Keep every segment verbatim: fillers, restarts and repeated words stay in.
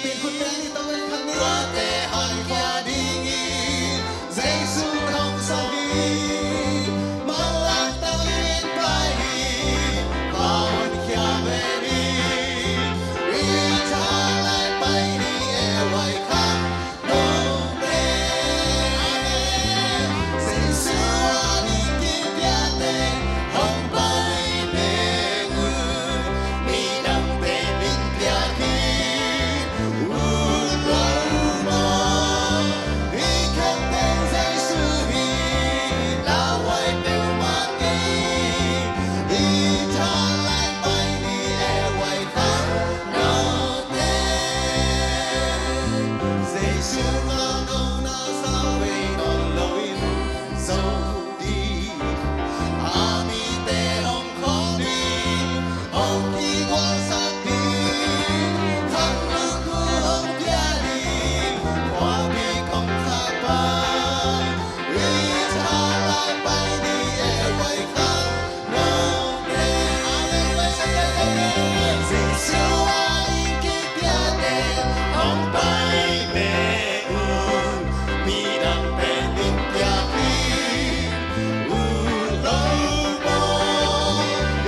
Pen khut beng ni, tawh pen khat ni. Tuate honkhia dingin Jesu hong sau hi. Manlang tawh i min pai hi. Pa honkhia ve ni. I thalai pai ni e, huai khang note. Jesu a ding kipia teng hong pai peng un. Midangte min piak hi. Ut lo maw. I khen teng Jesu hi. Lauhuai peuhmah kei. I thalai pai ni e, huai khang note. Jesu ngah nong na, sau vei nawn lo in zo ding. A mite hong khawm ding, hong kigualsak ding. Khang lukhu hong pia ding, khuapi kong khak pa. I thalai pai ni e, huai khang note. Amen. Jesu a ding kipia teng hong pai peng un. Midangte min piak hi. Ut lo maw.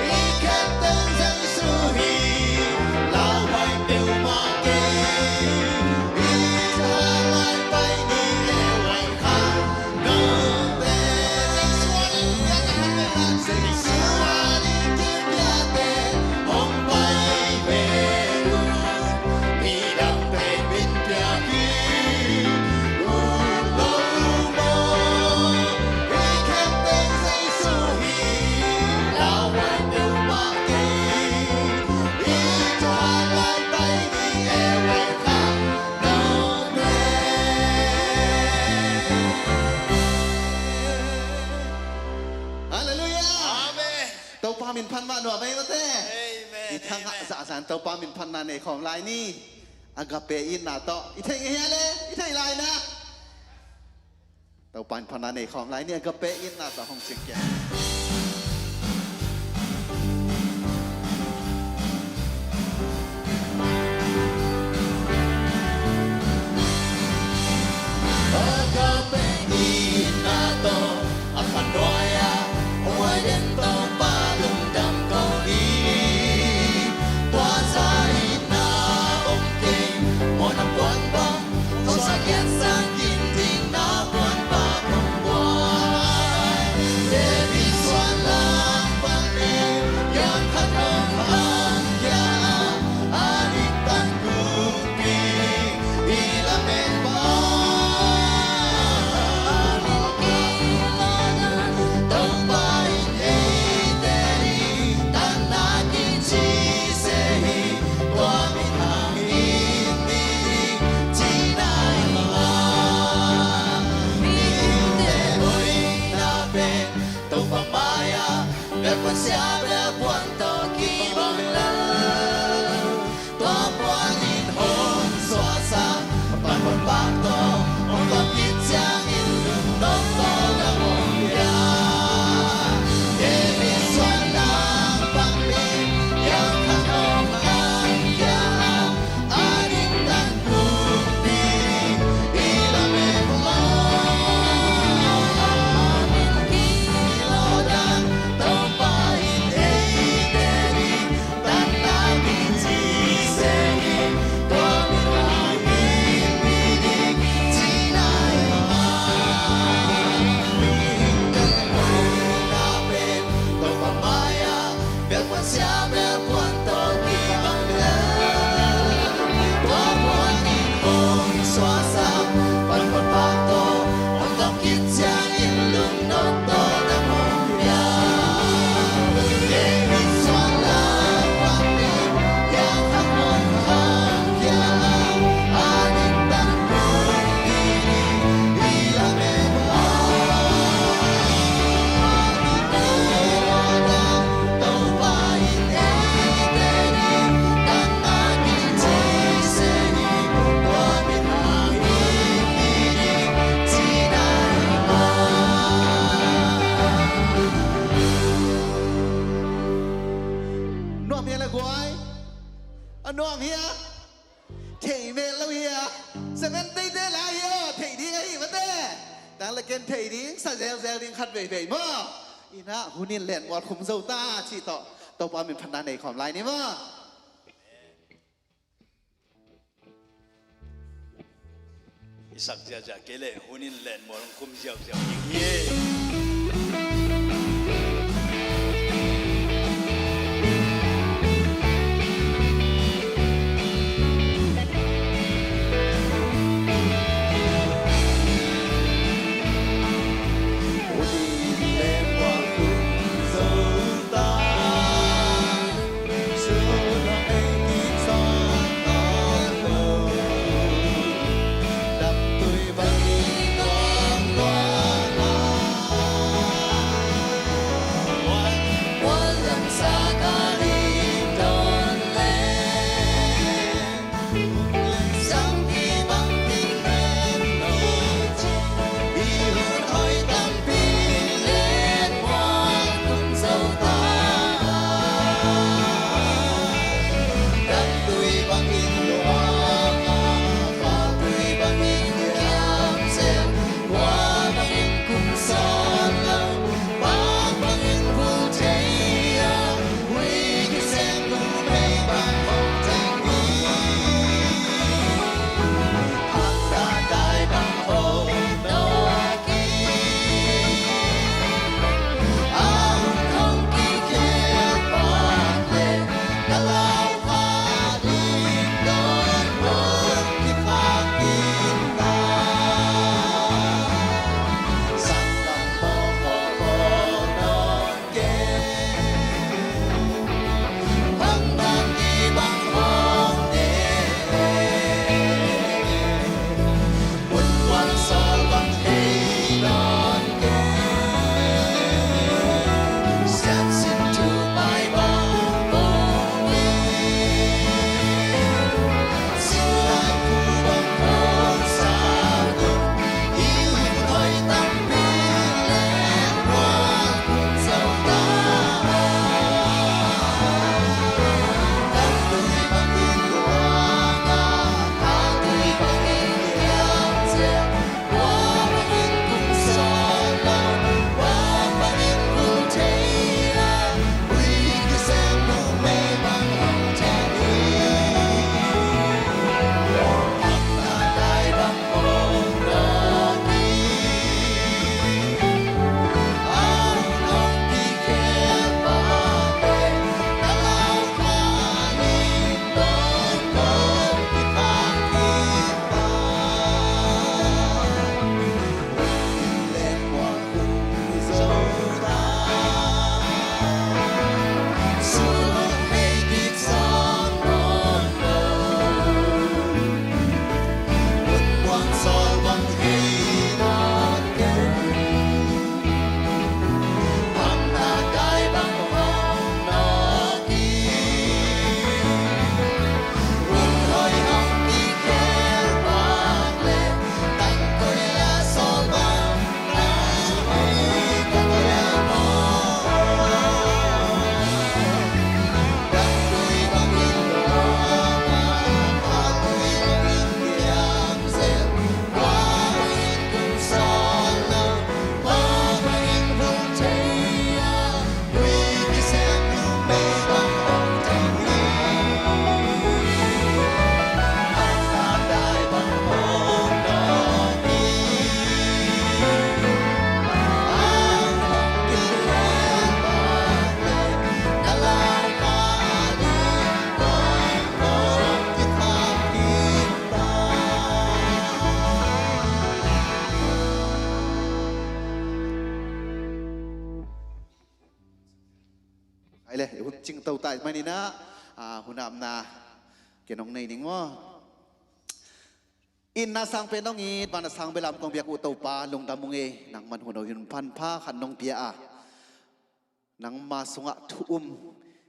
I khen teng Jesu hi. Lauhuai peuhmah kei. I thalai pai ni e, huai khang note. Halleluiah. Amen. Topa min phat mah, nuam ei mate. Amen. I thangah zahzah in Topa min phatna nei khawm lai ni. Agape itna tawh. I theih ngei hia le? I theih lai na. Topa min phatna nei khawm lai ni. Agape itna tawh hong cing kei. Agape itna tawh a kha nuai-ah, huai den Topa lungdam ko hi. Tua zah itna om kei, mawhna puan bang, suaksa kiatsak in dikna puan bang hong buai. David suan lam bang in, hiam khat hong hang hiam, a diktak kumpi. Topa mai-ah, belpuan sia belpuan tawh kibang lel. Tua puan in hong suaksak, panphuan bak tawh hong tawm khit ciangin lungdawh tawldam hong pia. David suan lam bang in, hiam khat hong hang hiam, a diktak kumpi i lamen lo. Topa in eite ding Mel lo hi a, seven teite lai hi aw, thei ding ahi mate. Nang le ken thei ding, sa zelzel ding khat veivei maw. Inah hun in len mual khum zo ta cih tawh Topa min phatna nei khawm lai ni maw. I sak ziahziah kei leh hun in len mual hong khum ziauziau ding hi. Ai le, hun cingto tai maninah, ah, hun apna kenong nei ning maw? Inna sang pen nong it, vanna sang belam kong biak uh Topa, lungdam ung ei, nangman hun aw hun phanpha khat nong pia a, nangma sungah thu um,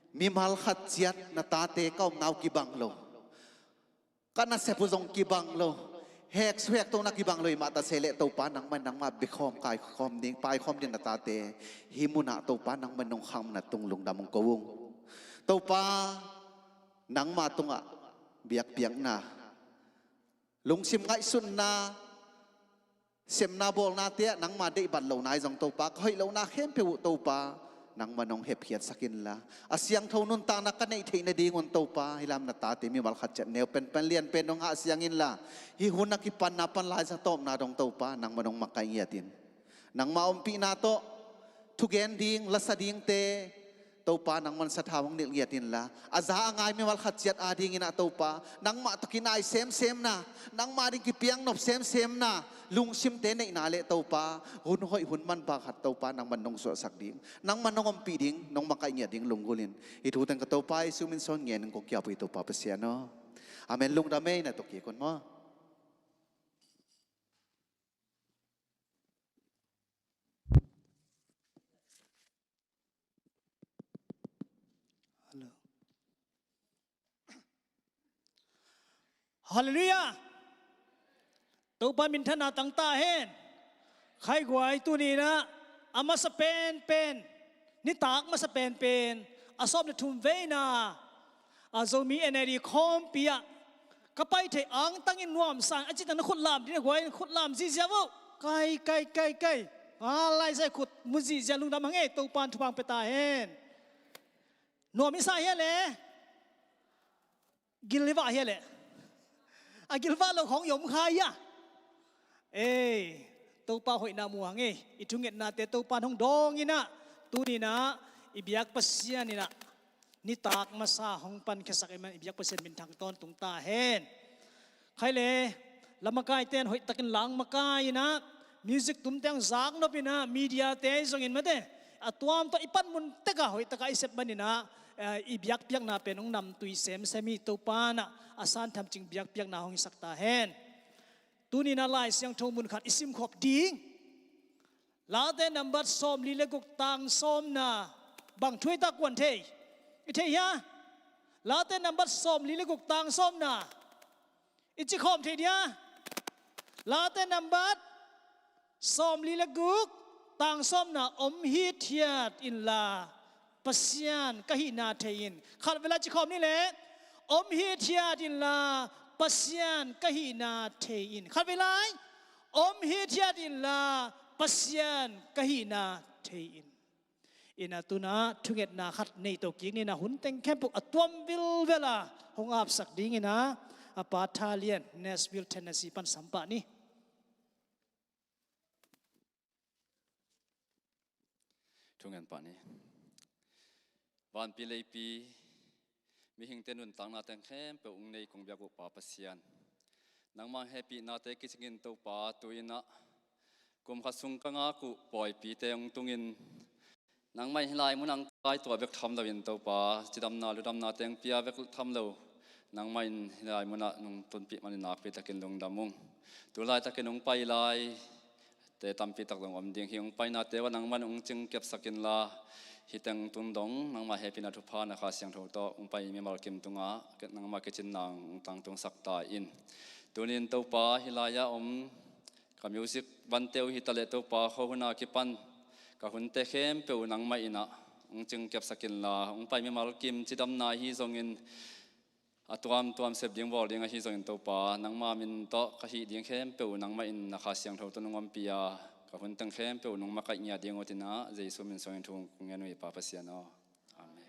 mimal khat ciat na tate ka omna uh kibang lo, ka nasep uh zong kibang lo, heksu hektona kibang lo i mah ta se leh Topa nangman nangma bikhawm kaikhawm ding, paikhawm ding na tate hih munah Topa nangman nong khangna tung lungdam ung ko ung. Topa nangma tungah biakpiakna Lungsim ngaihsutna, semna bawlnate ah nangma deih bat lohna ahi zong Topa, ka hoih lohna khempeuh uh Topa, nangma nong hepkhiatsak inla, a siangtho nuntakna ka neih theih nadingun Topa, hih lam na tate mimal khat ciat neu penpen lian pen nong hahsiang inla, hih hun a kipanna pan laizang tawpna dong Topa, nangma nong makaih ngiat in. Nangma ompihna tawh thugen ding, lasa dingte Topa, nangman sathau hong nilh ngiat inla, a za a ngai mimal khat ciat adingin ah Topa, nangmah tawh kinai semsemna, nangmah ding kipiaknop semsemna lungsimte neihna le Topa, hun hoih hun manpha khat Topa, nangman nong suahsak ding, nangman nong ompih ding, nong makaih ngiat ding lunggulhin hih thu teng ka Topa Jesu min suang ngen in kong kiap uh hi Topa Pasian aw. Amen. Lungdam ei, na tawh kik un maw. Hallo. Halleluiah. Topa minthanna tangta hen. Khaiguai, tuni-in ah a masa penpen, nitak masa penpen, a sawm le thum veina a Zomi N A D khawmpi ah ka pai thei angtangin nuamsa ing, a cih tak na khut lam ding, a guai in khut lam zihziah vo. Kai, kai, kai, kai. A laizai khut mu zihziah, lungdam hang ei, Topa'n thupha pia ta hen. Nuam i sa hia le? Gil i vah hia le? A gil vah lo khawng i om kha hia? Ei, Topa hoihna mu hang ei. I thungetnate Topa'n hong dawng in ah, tuni-in ah i biak Pasian in ah nitak masa hong pankhia sak ahih man i biak Pasian minthang tawntung ta hen. Khai le, lamakaite'n hoihtakin lang makai in ah, music tumte hong zaknop in ah, mediate zongin mate, a tuamtuam i panmun tek ah hoihtak a i sep man in ah, eh, i biakpiakna pen hong namtui semsem hi. Topa'n ah a san tham cing biakpiakna hong hisak ta hen. Tuni-in ah Lai Siangtho mun khat i simkhop ding. Late nambat sawmli le guk, tang sawmna. Bang thu hiam, kua'n thei? I thei hia? Late nambat sawmli le guk, tang sawmna. I cikhawm thei dia? Late nambat sawmli le guk, tang sawmna. Om hithiat inla, Pasian ka hihna thei in. Khatvei lai cikhawm ni le. Om hithiat inla, Pasian ka hihna thei in. Khatvei lai. Om hithiat inla, Pasian ka hihna thei in. In ah tu-in ah thungetna khat nei to kik ni in ah, hun teng khempeuh a tuam vilvel a hong apsak dingin ah, a pa Thalian, Nashville, Tennessee pan sam pah ni. Thungen pah ni. Vanpi leipi, mihingte nuntakna teng khempeuh hong nei kong biak uh Pa Pasian, nangmah hehpihnate kicingin Topa, tu-in ah kum khat sung ka ngak uh pawipite hong tungin, nangmah in hih lai munah hong kai tuah bek tham loin Topa, cidamna ludamnate hong pia bek tham lo, nangmah in hih lai munah nong tunpih manin nakpi takin lungdam ung. Tu laitakin hong pai lai te tampi tak dong om ding hi. Hong painate uah nangmah in hong cingkepsak inla, hih teng tung dong nangmah hehpihna thupha na Kha Siangtho tawh hong pai mimal kim tungah nangmah kicinna hong tangtungsak ta in. Tuni-in Topa, hih lai-ah om ka music vante uh hi taleh Topa, khuahun a kipan ka hunte khempeuh uh nangmah in ah hong cingkepsak inla, hong pai mimal kim cidamna ahi zongin, a tuamtuam sep ding bawl ding ahi zongin Topa, nangmah min tawh ka hih ding khempeuh uh nangmah in na Kha Siangtho tawh nong ompih a, ka hun teng khempeuh uh nong makaih ngiat ding uh, ci-in ah Jesu min suangin thu kong ngen uh hi Pa Pasian aw. Amen.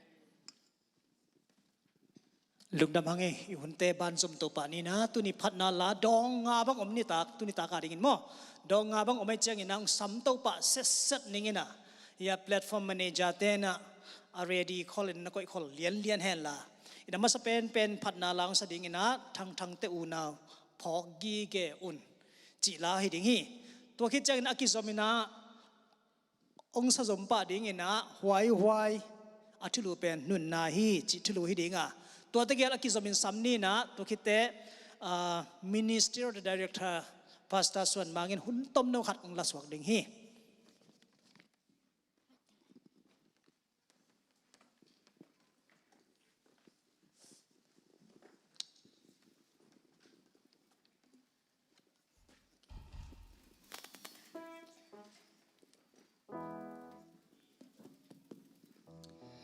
Lungdam hang ei, i hunte banzom to pah ni in ah. Tuni phatna la dawng nga bang om nitak, tuni tak a dingin maw. Dawng nga bang om ahih ciangin ah hong sam to pah setset ning in ah, hih a platform manager-te in ah a ready khol in na koih khol lianlian hen la. In ah masa penpen phatna la hong sa dingin ah Thangthangte unau phawk gige un cih la hi ding hi. Tua khit ciangin a kizom in ah hong sa zom pah dingin ah Huaihuai a thulu pen nunna hi cih thulu hi ding a, tuate gel a kizom in sam ni in ah, tua khit teh, ah, Ministry of the Director, Pastor Suan Mang in hun tomno khat hong la suak ding hi.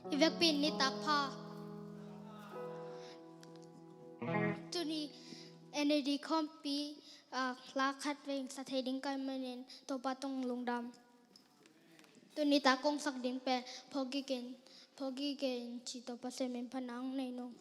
I vekpi in nitak pha. Tuni N A D khawmpi, ah, hla khat vei sa thei ding ka hih manin Topa tung lungdam. Tuni tak kong sak ding pen Phawk Gige, Phawk Gige ci. Topa Siamin phatna hong nei nung.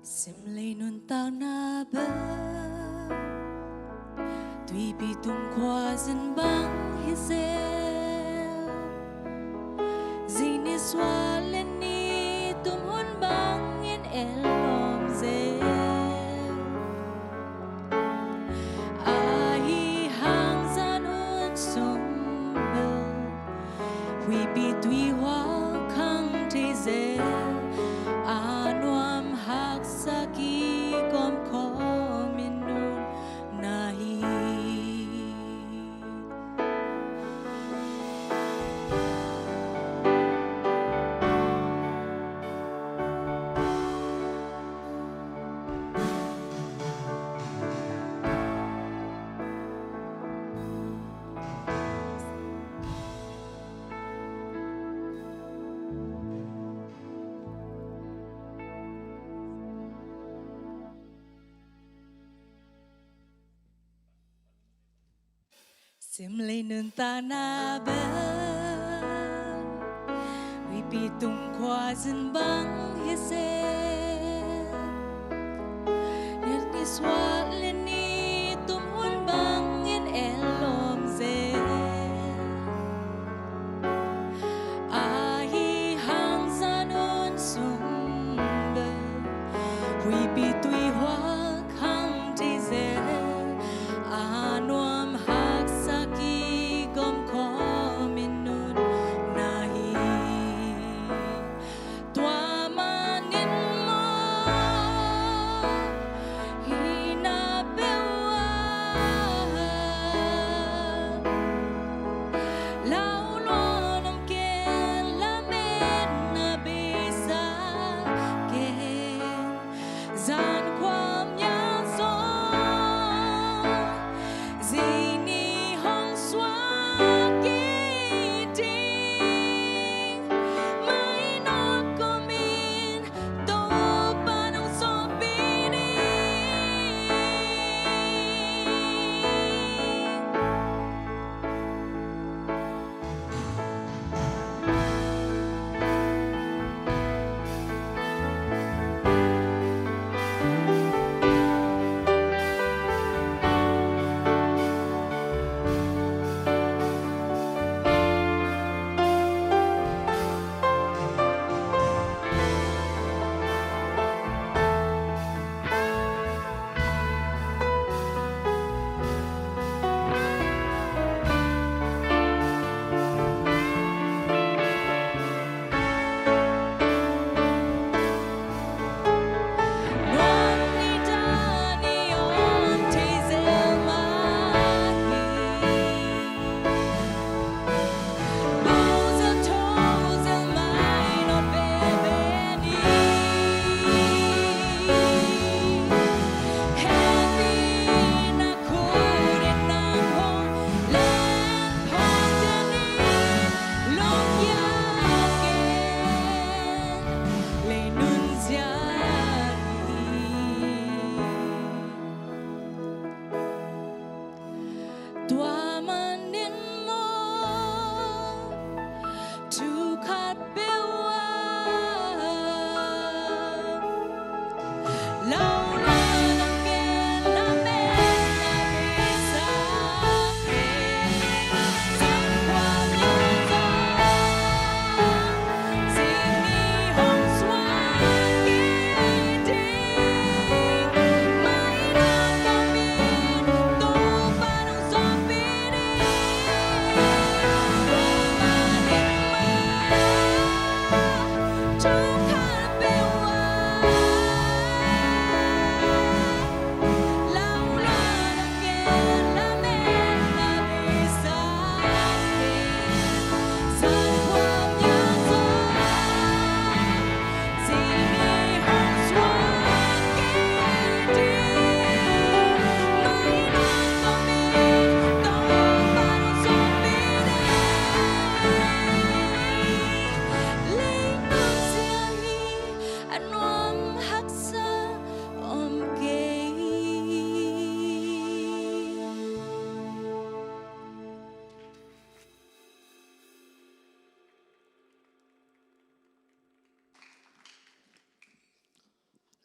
Simlei nuntakna bel tuipi tum khuazin bang hi zel. Zini sual le ni tum hun bangin el lawm zel. Ahi hang zan hun sung bel huipi tuihual khang thei zel. A nuam haksa kigawm khawm in nunna hi. Simlei nuntakna bel huipi tum khuazin bang hi zel. Ni sual le ni tum hun bangin el lawm zel. Ahi hang zan hun sung bel huipi tuihual khang thei zel. A nuam haksa kigawm khawm in nunna hi. Tua manin maw, hihna peuh ah lau luan om ken, lametna beisa ken. Zan khuam ya zong zini hong suak kik ding. Mai nawk kawmin Topa nong sawpih ding.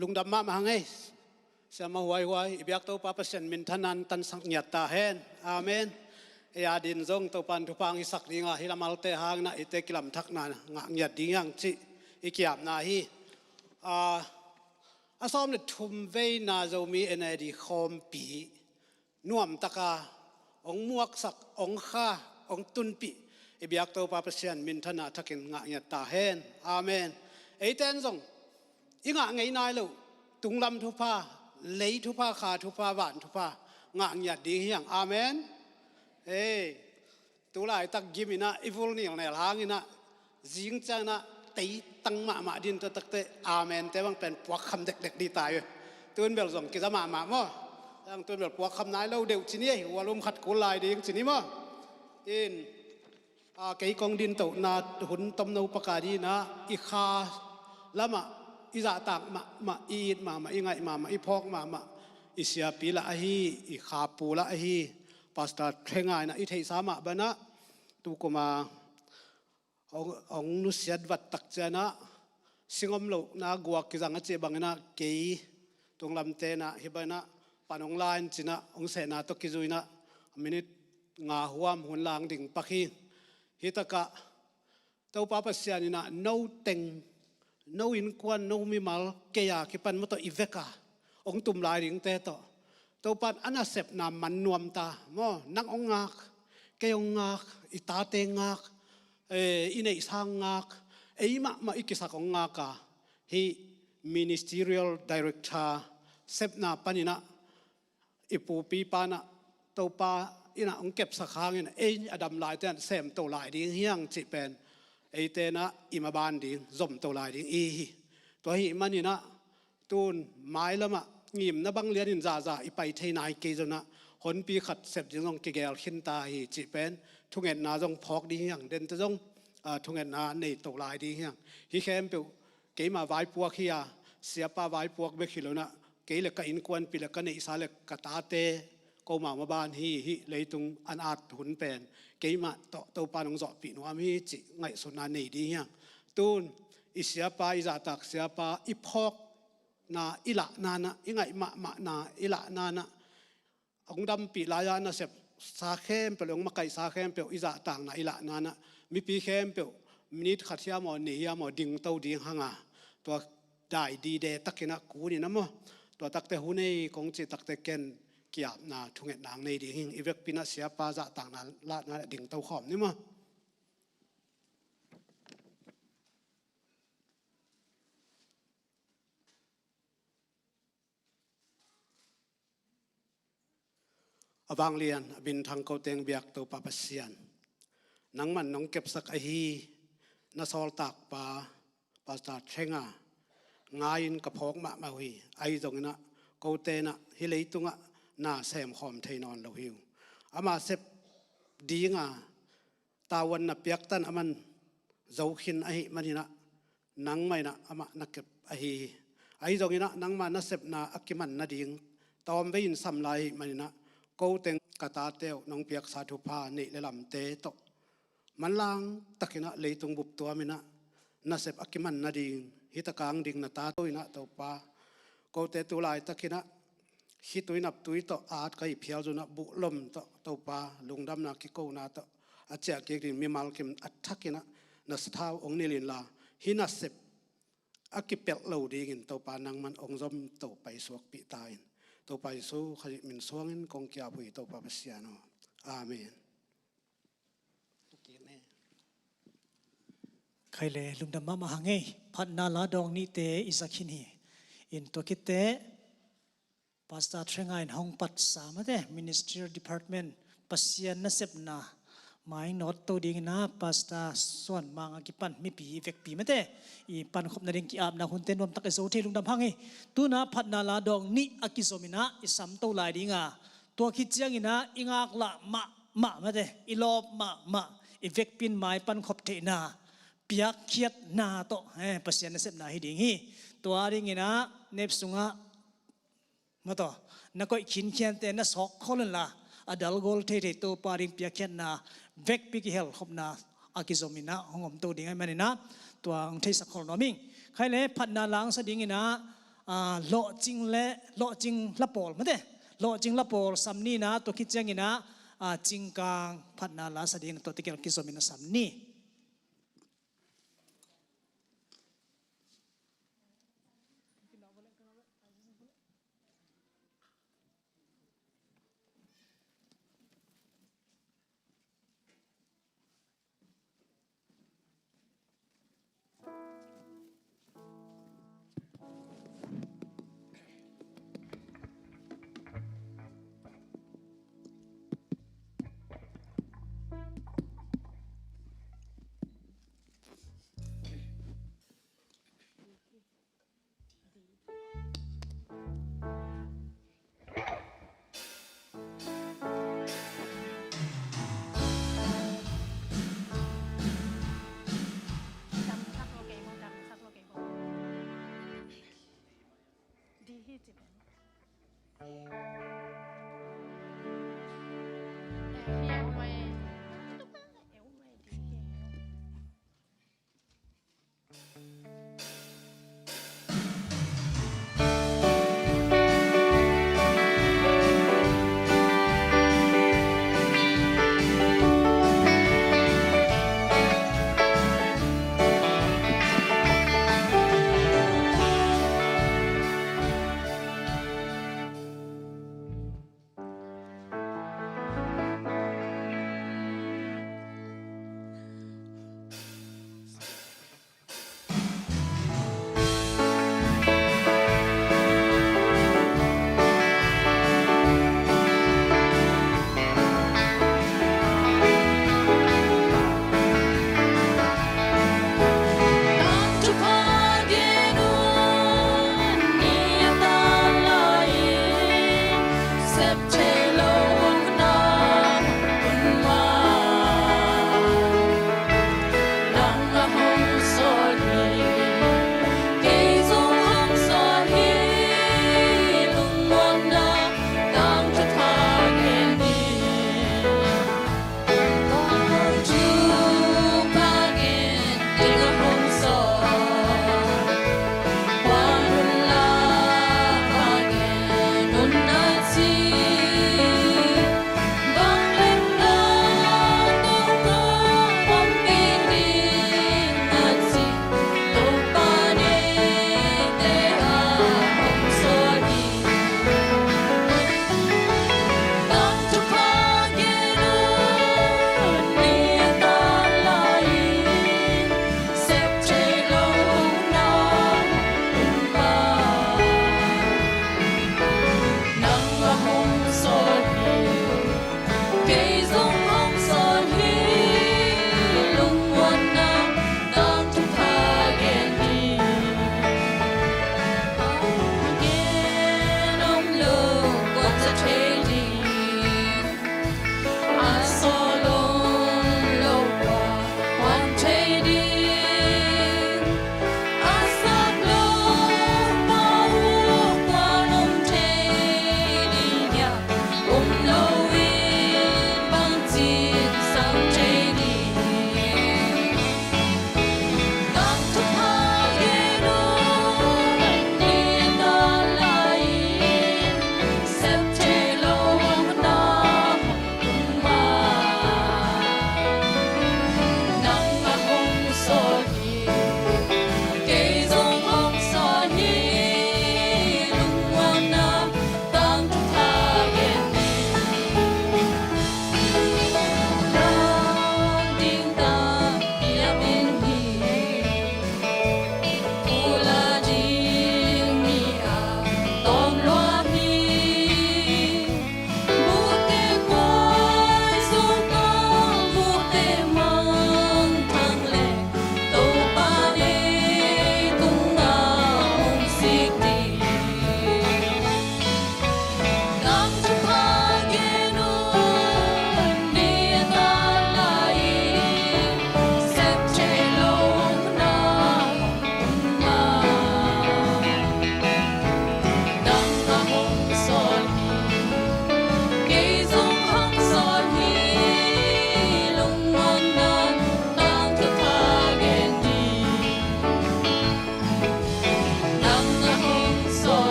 Lungdam mahmah hang ei. Siama Huai Huai, i biak Topa Pasian minthanna in tansak ngiat ta hen. Amen. Ei a din zong Topa in thupha hong hisak ding a, hih lamalte hangin ah eite kilamthakna ngah ngiat ding hi hang cih i ki-apna hi. A, a sawm le thum veina Zomi N A D khawmpi nuamtaka hong muaksak, hong kha, hong tunpih i biak Topa Pasian minthanna thakin ngah ngiat ta hen. Amen. Eite in zong i ngah ngei nai loh tunglam thupha, lei thupha, kha thupha, van thupha ngah ngiat ding hi hang. Amen. Ei, tu laitak gim in ah i vul nilnel hangin ah zing ciangin ah teitang mahmah ding, tua takte amen te bang pen puakkham dekdek ding ta hi. Tun bel zong kiza mahmah maw. Tun bel puakkham nai lo deuh ci ni ei, volume khat kul lai ding ci ni maw. In, a, kei kong dintohna hun tomno paka ding in ah i kha lamah i zahtak mahmah, i it mahmah, i ngaih mahmah, i phawk mahmah i siapi lah ahi, i khapu lah ahi Pastor Theng in ah i theihsa mah banah tu kuma hong, hong nusiat vat tak ciangin ah singom lohna guak kizang a cih bangin ah kei tunglamte in ah hih bangin ah pan hong la in ci-in ah hong sehna tawh kizui in ah minit nga huam hun lang ding pak hi. Hih takah Topa Pasian in ah no teng, no innkuan, no mimal, kei a kipan maw tawh i vek a hong tum lai dingte tawh Topa in a nasepna man nuam ta maw. Nang hong ngak, kei hong ngak, i tate ngak, eh, i neihsa ngak, ei mahmah i kisak hong ngak a, hih ministerial director sepna panin ah i pupi pa in ah Topa in ah hong kepsak hangin ei a dam laite in ah semto lai ding hi hang cih pen eite in ah i maban ding zomto lai ding i hi. Tua ahih manin ah tun mailamah ngimna bang lianin zahzah i pai thei nai kei zongin ah honpi khat sep ding zong kigel khin ta hi cih pen thungetna zong phawk ding hi hang. Dente zong, a, thungetna neito lai ding hi hang. Hih khempeuh keima vaipuak hi a, siapa vaipuak bek hi lo in ah kei le ka innkuanpih le ka neihsa le ka tate, komau maban hi. Hih leitung an at hun pen keimah tawh Topa in hong zawhpih nuam hi cih ngaihsutna nei ding hi hang. Tun i siapa, i zahtak siapa, i phawkna i lahna in ah, i ngaih mahmahna i lahna in ah, hong dampih lai-a nasepsa khempeuh le hong makaihsa khempeuh i zahtakna i lahna in ah mipi khempeuh minit khat hiam aw, nih hiam aw dingto ding hang a, tua dai dide takin ah kun in ah maw, tua takte hun ei kong cih takte ken ki-apna thungetna hong nei ding hi ing. I vekpi in ah siapa zahtakna lahna in ah dingto khawm ni maw. A vanglian a minthang ko teng biak Topa Pasian, nangman nong kepsak ahi na sawltakpa Pastor Theng a ngai-in ka phawk mahmah uh hi. Ahi zongin ah kote in ah hih leitungah na semkhawm thei nawn lo hi uh. Ama sep dinga tavuan na piaktan aman zo khin ahih manin ah nangmah in ah amah na kep ahi hi. Ahi zongin ah nangma nasepna a kiman nading tawmvei in sam lai ahih manin ah ko teng ka tate uh nong piaksa thupha neih le lamte tawh manlang takin ah leitung bup tuam in ah nasep a kiman nading hih taka hong ding na tate uh in ah Topa, kote tu laitakin ah khitui naptui tawh at ka hih phial zong ah buhlom tawh Topa lungdamna kikona tawh a ciah kik ding mimal kim a thakin ah na sathau hong nilh inla, hih nasep a kipelh lo dingin Topa nangman hong zomto paisuakpih ta in. Topa Jesu Khazih min suangin kong ki-ap uh hi Topa Pasian aw. Amen. Khai le lungdam mahmah hang ei. Phatna la dawng nihte i za khin hi. In tua khitteh Pastor Theng a in hong patsa mate, Ministerial Department, Pasian nasepna mai nawtto dingin ah Pastor Suan Mang a kipan mipi vekpi mate i pankhop nading ki-apna hunte nuamtak i zo thei lungdam hang hi. Tu-in ah phatna la dawng nih a kizom in ah i samto lai ding a, tua khit ciangin ah i ngaklah mahmah mate, i lawp mahmah, i vekpi in mai pankhop theihna piakkhiatna tawh, eh, Pasian nasepna hi ding hi. Tua dingin ah nep sungah maw tawh na koih khinkhiante na sawk khol unla, a dalgawl theithei Topa ding piakkhiatna vekpi kihelkhopna a kizom in ah hong omto ding ahih manin ah tua hong theisak khol nuam ing. Khai le phatna la hong sa dingin ah ah, lawhcing le, lawhcing la pawl, mate, lawhcing la pawl sam ni na, tua khit ciangin ah, ah, cingkang phatna la sa ding, tua tegel kizom in ah sam ni.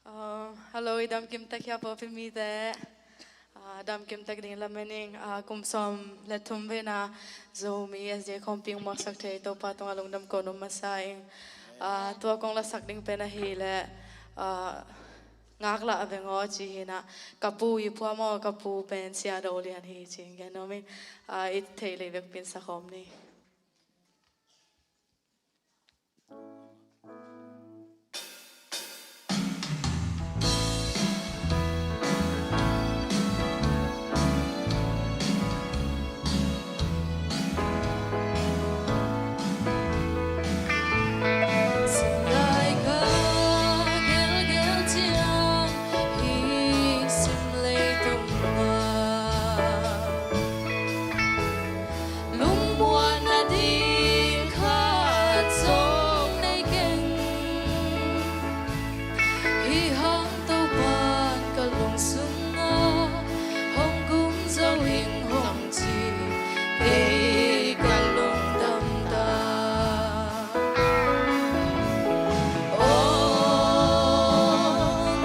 Ah, hello, i damkim tak hia, pawlpi mite. Ah, damkim tak ding lamen ing. Ah, kum sawm le thum veina Zomi S D A khawmpi hong muaksak thei Topa tungah lungdam kong um masa ing. Ah, tua kong lasak ding pen ahih leh, ah, Ngaklah Veng Aw ci hi in ah, ka pu i phuak maw, ka pu pen Sia Do Lian hi ci-in gen nuam ing. Ah, i theih lei bek pen sa khawm ni. Sim lai ka gelgel ciang, hih sim leitung ah lungmuanna ding khat zong nei keng. Hih hang Topa'n ka lungsung ah hong kum zo ing hong ci, kei ka lungdam ta. Aw,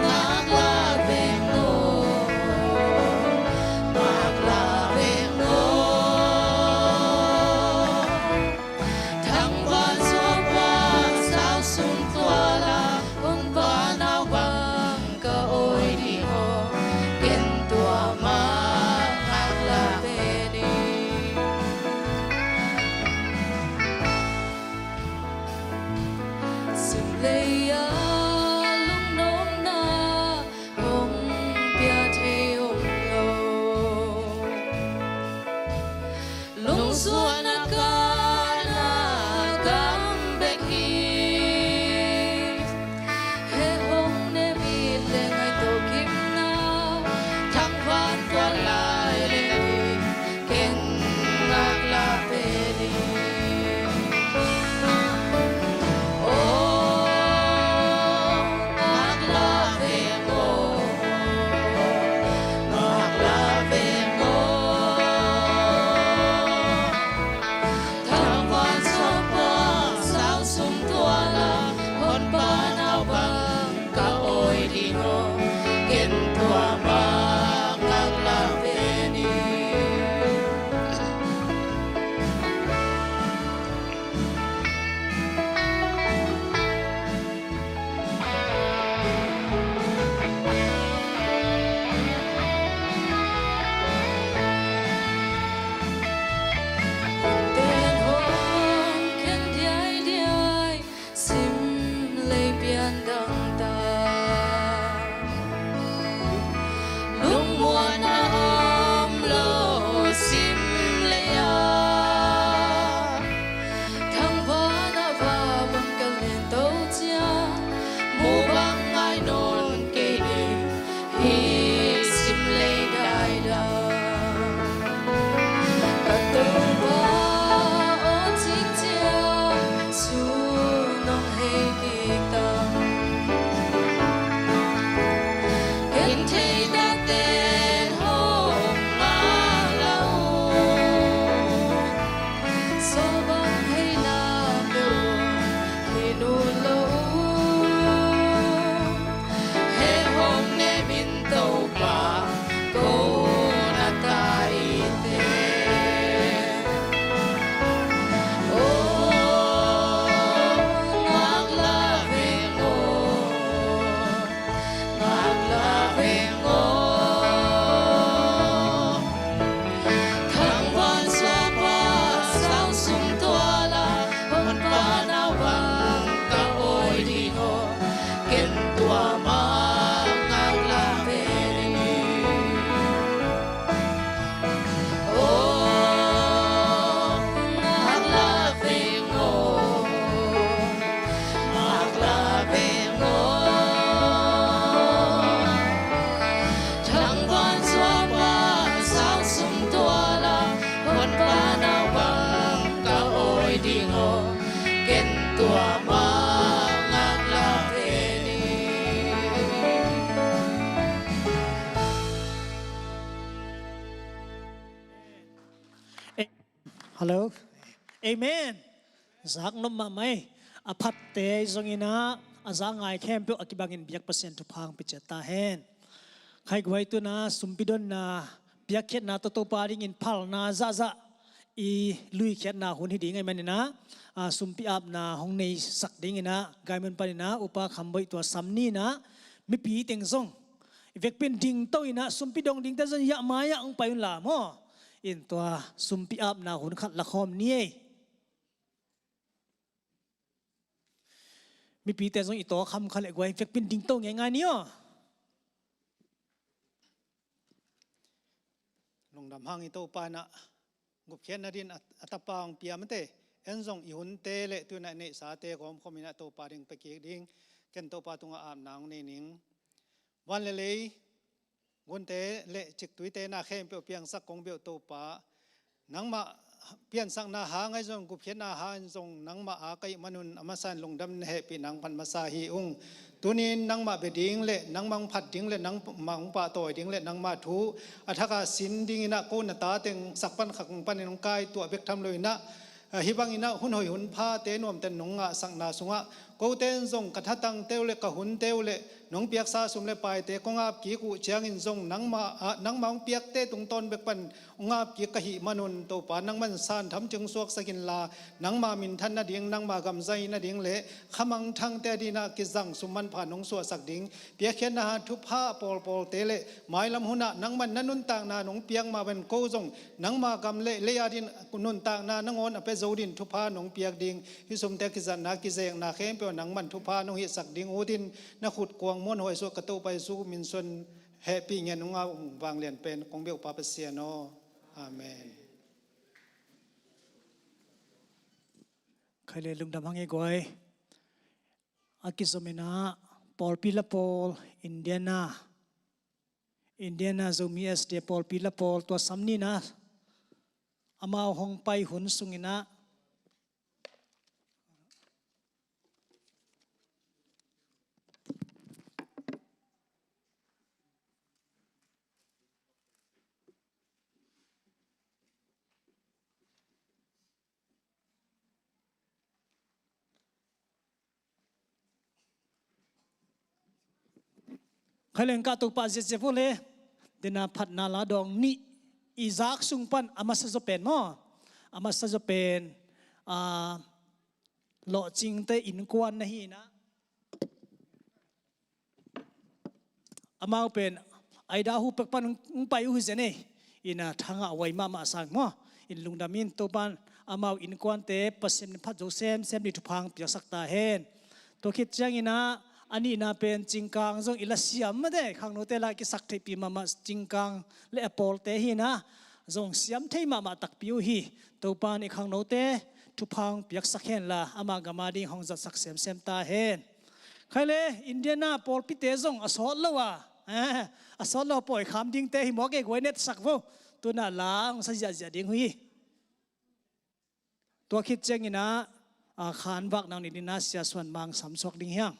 ngaklah veng aw, ngaklah veng aw. Thangvan suapa sau sum tuala, Honpa nau bang ka awi ding aw, ken tua mah ngaklah pen ing. Sim lei-a lungnopna hong pia thei om lo. Lungsuahna kana gam bek hi. Heh hong ne mit le ngaihtoh kimna, thangvan tua lai le ding, ken ngaklah pen ing. Aw, ngaklah veng aw, ngaklah veng aw. Thangvan suapa sau sum tuala, Honpa nau bang ka awi ding aw, ken tua mah ngaklah pen ing. Ten hong khen diaidiai, sim lei pian dang ta. Lungmuanna om lo sim lei-ah, thangvan a va bang ka lento ciang, mu bang ngai nawn kei ding, hih sim lei daidang. Ka Topa aw cih ciang, sun hong hei kik tang. Ken thei takte hong ngaklah un, sawlbang hei nak un, khin un lo un. Heh hong ne min Topa, ko na ta i te. Aw, ngaklah veng aw, ngaklah veng aw. Thangvan suapa sau sum tuala, Honpa nau bang ka awi ding aw, ken tua mah ngaklah pen ing. Aw, ngaklah veng aw, ngaklah veng aw. Thangvan suapa sau sum tuala, Honpa nau bang ka awi ding aw, ken tua mah ngaklah pen ing. Hello. Amen. Zaknop mahmah ei. A phatte ahi zongin ah, A za ngai khempeuh a kibangin biak Pasian thupha hong pia ciat ta hen. Khaiguai tuna sumpi donna piakkhiatna tawh Topa dingin phalna zahzah i luikhiatna hun hi ding ahih maninah, a, sumpi apna hong neisak dinginah gaimun paninah Upa Kham Boih tua sam ninah mipi teng zong i vekpin dingto inah sumpi dong dingte zong yah mai-ah hong pai unla maw? In tua sumpi apna hun khat lakhawm ni ei. Mipite zong i tawkham kha leh guai vekpin dingto ngeingai ni aw. Lungdam hang i Topa inah gupkhiatna din a, a tapa hong pia mate. En zong i hunte le tuinah neihsate gawmkhawm inah Topa ding pia kik ding. Ken Topa tungah apna hong nei ning. Van le lei gunte le ciktuite na khempeuh piangsak kong beuh Topa, nangmah piansakna hang ahi zong gupkhiatna hang zong nangmah a ka hih manun a masa in lungdam na hehpih nang pan masa hi ung. Tunin nangmah bia ding le nangmah hong phat ding le nangmah hong pahtawi ding le nangmah thu a thaka sin dinginah ko na ta teng sak pan khak panin hong kai tuah bek tham loinah, ah, hih banginah hun hoih hun phate nuamten nong ngahsakna sungah kote in zong ka thatangte uh le ka hunte uh le nong piaksa sum le paite kong ap kik uh ciangin zong nangmah, ah, nangmah hong piakte tungtawn bek pan hong ap kik ka hih manun Topa nangman san tham cing suaksak inla nangma minthan nading nangma gamzai nading le khamangthangte adinah kizang sum manpha nong suahsak ding piakkhiatna thupha pawlpawlte le mailam hunah nangman na nuntakna nong piak mah ban ko zong nangma gam le lei adin nuntakna nangawn a pia zo din thupha nong piak ding hih sumte kizatna kizekna khempeuh nangman thupha nong hihsak ding utin na khut kuang muanhuai suah ka Topa Jesu min suan hehpih ngen nung a vanglian pen kong beuh pa Pasian aw. Amen. Khaile lungdam hang i guai. A kizominah pawlpi la pawl Indiana Indiana Zomi S D A pawlpi la pawl tua sam ninah amau hong pai hun sunginah Khaileng kah Topa ziaziat vua le dena phatna la dawng nih i zak sung pan a masa zaw pen maw? A masa zaw pen, a, lawhcingte innkuan na hi inah amau pen Idaho pek pan hong pai uh hi zen ei. Inah thangah huai mahmah sang maw? In lungdam in Topan amau innkuante Pasian in phat zo semsem ding thupha hong piaksak ta hen. Tua khit cianginah a nihna pen Cingkang zong i la siam mate khangnote la kisak theihpih mahmah Cingkang le a pawlte hinah zong siam thei mahmah takpi uh hi. Topan i khangnote thupha hong piaksak henla ama gam a ding hong zatsak semsem ta hen. Khaile Indiana pawlpite zong a sawt lo a, eh, a sawt lo a pawikham dingte hi mawk ei guai netsak vo. Tunah la hong sa ziahziah ding uh hi. Tua khit cianginah, a, khan vak nang ni dinah Sia Suan Mang samsuak ding hiang.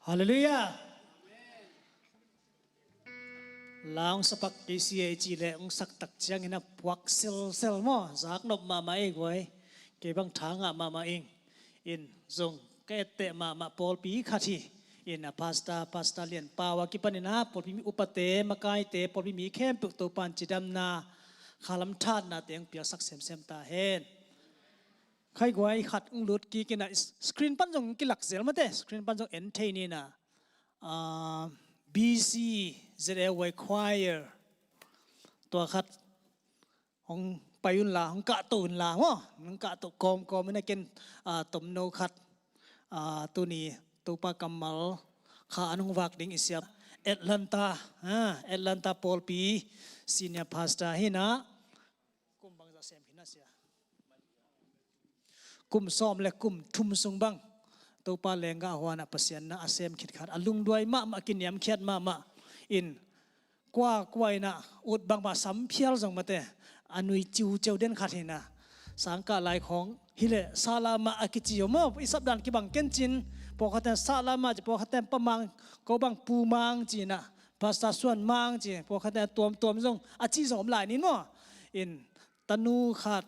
Halleluiah. La hong sapak kei si ei ci leh hong sak tak ciangin a puak selsel maw, zaknop mahmah ei guai. Kei bang tha ngah mahmah ing. In zong ka etteh mahmah pawlpi khat hi. In a pastor, Pastor Lian Pau a kipanin a pawlpi mi upate, makaite, pawlpi mi khempeuh Topan cidamna, khalam thatnate hong piaksak semsem ta hen. Khai guai khat hong lut kik in a screen pan zong kilak zel mate, screen pan zong en thei ni na. Ah, B C Z L Y Choir. Tua khat hong pai un la, hong kahto un la maw, hong kahto kawmkawm in a ken, ah, tomno khat, ah, tuni Topa kammal kha an hong vak ding i siap Atlanta, ah, Atlanta pawlpi senior pastor hi na. Kum bangzah sem hi na sia? Kum sawm le kum thum sung bang Topa lenggah huan a Pasian na a sem khit khat a lungduai mahmah, a kiniamkhiat mahmah in kua kua in a ut bangmah samphial zong mate a nui ciuciau den khat hi na. Sangkah lai khawng hi leh Salama a kici om maw, i sapdan kibang ken cin, pawlkhatten Salama ci, pawlkhatten Pa Mang, ko bang Pu Mang ci na, Pastor Suan Mang ci, pawlkhatten tuamtuam zong a ci zong om lai nin maw. In tanu khat,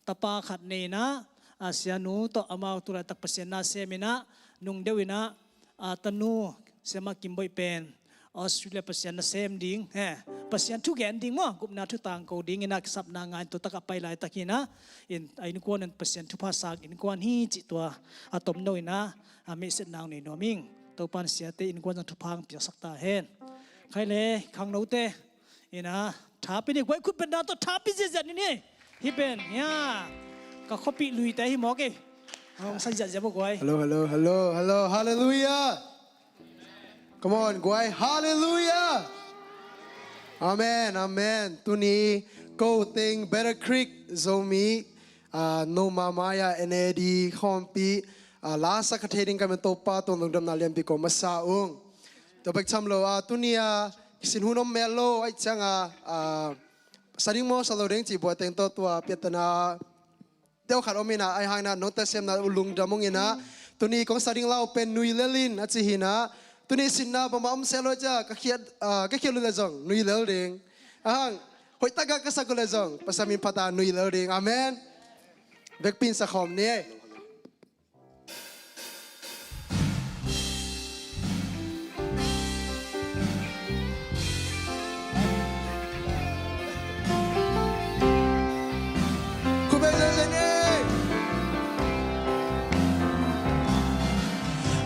tapa khat nei in a, a sianu tawh amau tu laitak Pasian na sem in a, nung deuh in a, a tanu Siama Kimboih pen Australia Pasian na sem ding, he, Pasian thu gen ding maw, gupna thu tangko ding in a kisapna ngai in tua tak a pai laitak hi na. In a innkuan in Pasian thupha sang innkuan hi cih tua a tomno in a, a meihsetna hong nei nuam ing. Topan siate innkuan zong thupha hong piaksak ta hen. Khai le khangnote in a, thapi ni guai, khut beng dan tawh thapi ziahziah ni ni. Hih pen, ya, ka khuapih luite hi mawk e. Hong sa ziahziah maw guai. Hello, hello, hello, hello. Halleluiah. Come on guai. Halleluiah. Amen, amen. Tuni ko teng Battle Creek Zomi, ah, no mamaia N A D khawmpi, ah, la sa kha thei ding ka men Topa tawh lungdamna lianpi ko masa ung. Tua bek tham lo a, tuni a kisin hun om mel lo ahih ciang a, ah, sa ding maw sa lo ding cih buai teng tawh tua piattana deuh khat om in a, ahih hang in a note semna uh lungdam ung in a, tuni kong sa ding la uh pen Nui Lel In a ci hi na. Tuni sinna bangmah om seh lo cia ka khiat, ah, ka khiat uh leh zong nui lel ding. Ahang hoih tak a ka sak uh leh zong Pasian min phat a nui lel ding. Amen. Vekpi in sa khawm ni. Khut beng zenzen ei.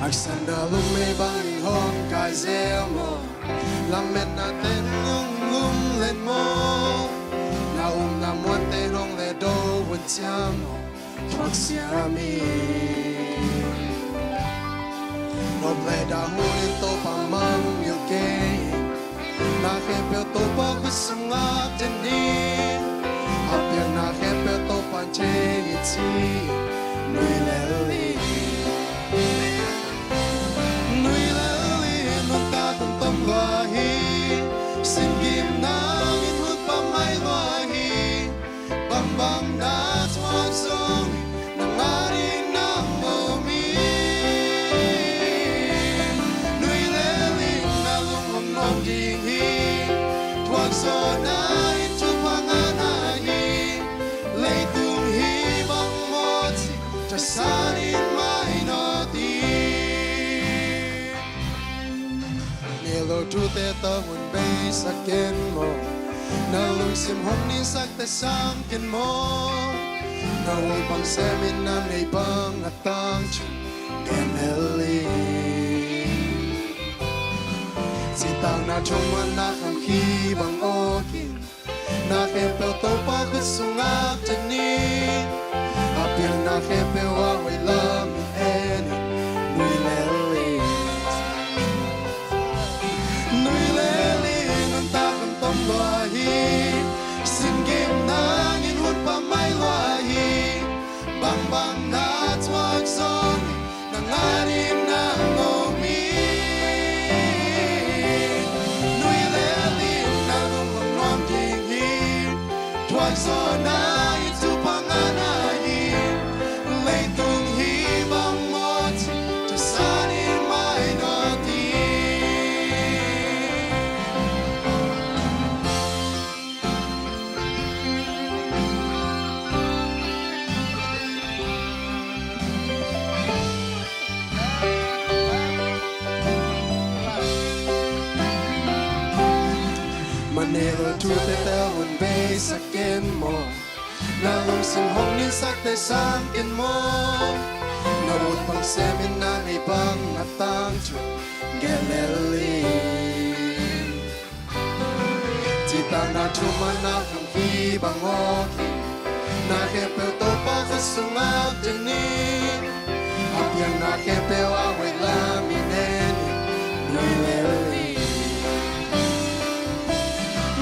Aksan da lum mei bangin hong kai zel maw? Lametna ten hong lum len maw? Na upna muan ten hong le do hun cia maw? Thuak siam in. Nop le dah hun in Topa mangngilh kei in. Na khempeuh Topa khut sungah den in. A piakna khempeuh Topa in thei hi ci. Nui lel in. Nui lel in, nuntak hun tom lua hi. Sin gim nangin hun pammaih lua hi. Bangbang na thuak zong nang a ding na om hi. Nui lel in, na lung hong nuam ding hi. Thuak zawhna in thupha ngahna hi. Leitung hi bang maw ci, thasan in mai nawn ding. Nilo thute tawh hun beisak ken maw? Na lungsim hong ninsak te sang ken maw? Na ulpang sem in na meibang a tangthu gen hel in. Citakna thongmanna kham khi bang awk in. Na khempeuh Topa khut sungah den in. A piakna khempeuh a hoih lam in en in. Nui lel in. Nui lel in, nuntak hun tom lua hi. Sin gim nangin hun pammaih lua hi. Bangbang na thuak zong nang a ding na om hi. Nui lel in, na lung hong nuam ding hi. Thuak zawhna in thupha ngahna hi. Leitung hi Sakte sang ken maw, na ut bang sem in na nei bang a tang thu gen lel in. Cihtakna thuman na khang hi bang awk in, na khempeuh Topa khuasungah teng in, a piang na khempeuh a hoih lam in en in, nui lel in.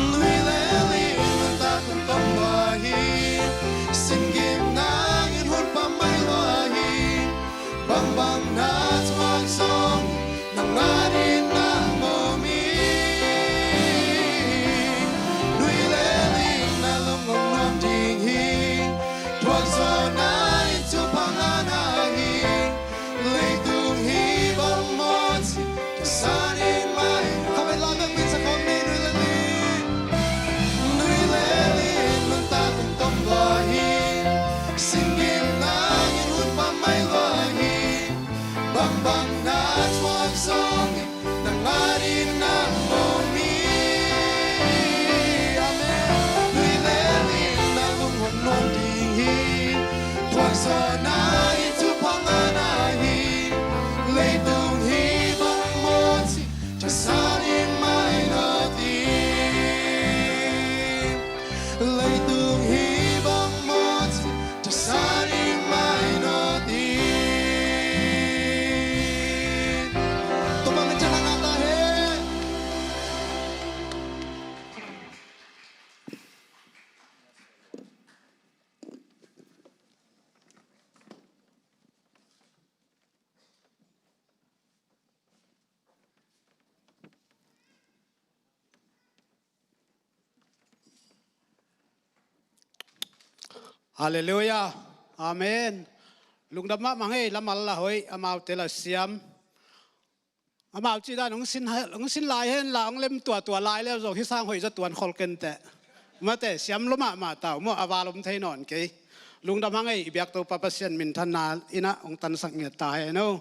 Nui lel in, nuntak tungtawn lua hi, sin gim nangin hun pammaih lua hi, bangbang na thuak zong nang adingin na mawk hi. Nui lel in, na lung hong nuam ding hi, thuak zawhna in thupha ngahna hi, leitung hi bang maw ci, thasan in mai. Khamen la bek min sa khawm ni, nui lel in. Nui lel in, nuntak tungtawn lua hi, sin gim nangin hun pammaih lua hi, bangbang na thuak zong nang adingin na mawk hi. Amen. Nui lel in, na lung hong nuam ding hi, thuak zawhna in thupha ngahna hi, leitung hi bang maw ci, thasan in mai nawn ding. Leitung hi bang maw ci, thasan in mai nawn ding. Topa min thang ngah ta hen. Halleluiah. Amen. Lungdam mahmah ing ei, lamal la hoih, amaute la siam. Amau cih dan hong sin, hong sin lai hen la, hong lem tuahtuah lai le zong hih sang hoih zah tuan khol kei inteh. Mate, siam lua mahmah ta uh maw, a val om thei nawn kei. Lungdam hang ei, i biak Topa Pasian minthanna in ah hong tansak ngiat ta hen aw.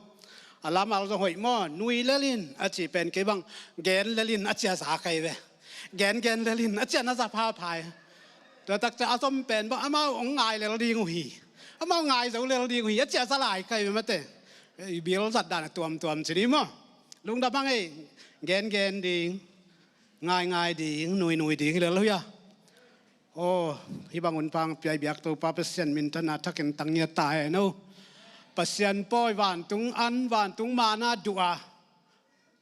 A lamal zong hoih maw, nui lel in a cih pen kei bang gen lel in a ci a za kei ve. Gen gen lel in a ci a na za phapha hi. Tua takciang a zom pen bang amau hong ngai lel ding uh hi. Amau ngai zo lel ding uh hi a ci a za lai kei ve mate. I bil zat dan a tuamtuam ci ni maw. Lungdam hang ei, gengen ding, ngaingai ding, nuinui ding hi lel uh hi a. Aw, hih bang hun pang pia i biak Topa Pasian minthanna thakin tang ngiat ta hen aw. Pasian pawi, vantung an, vantung manna duh a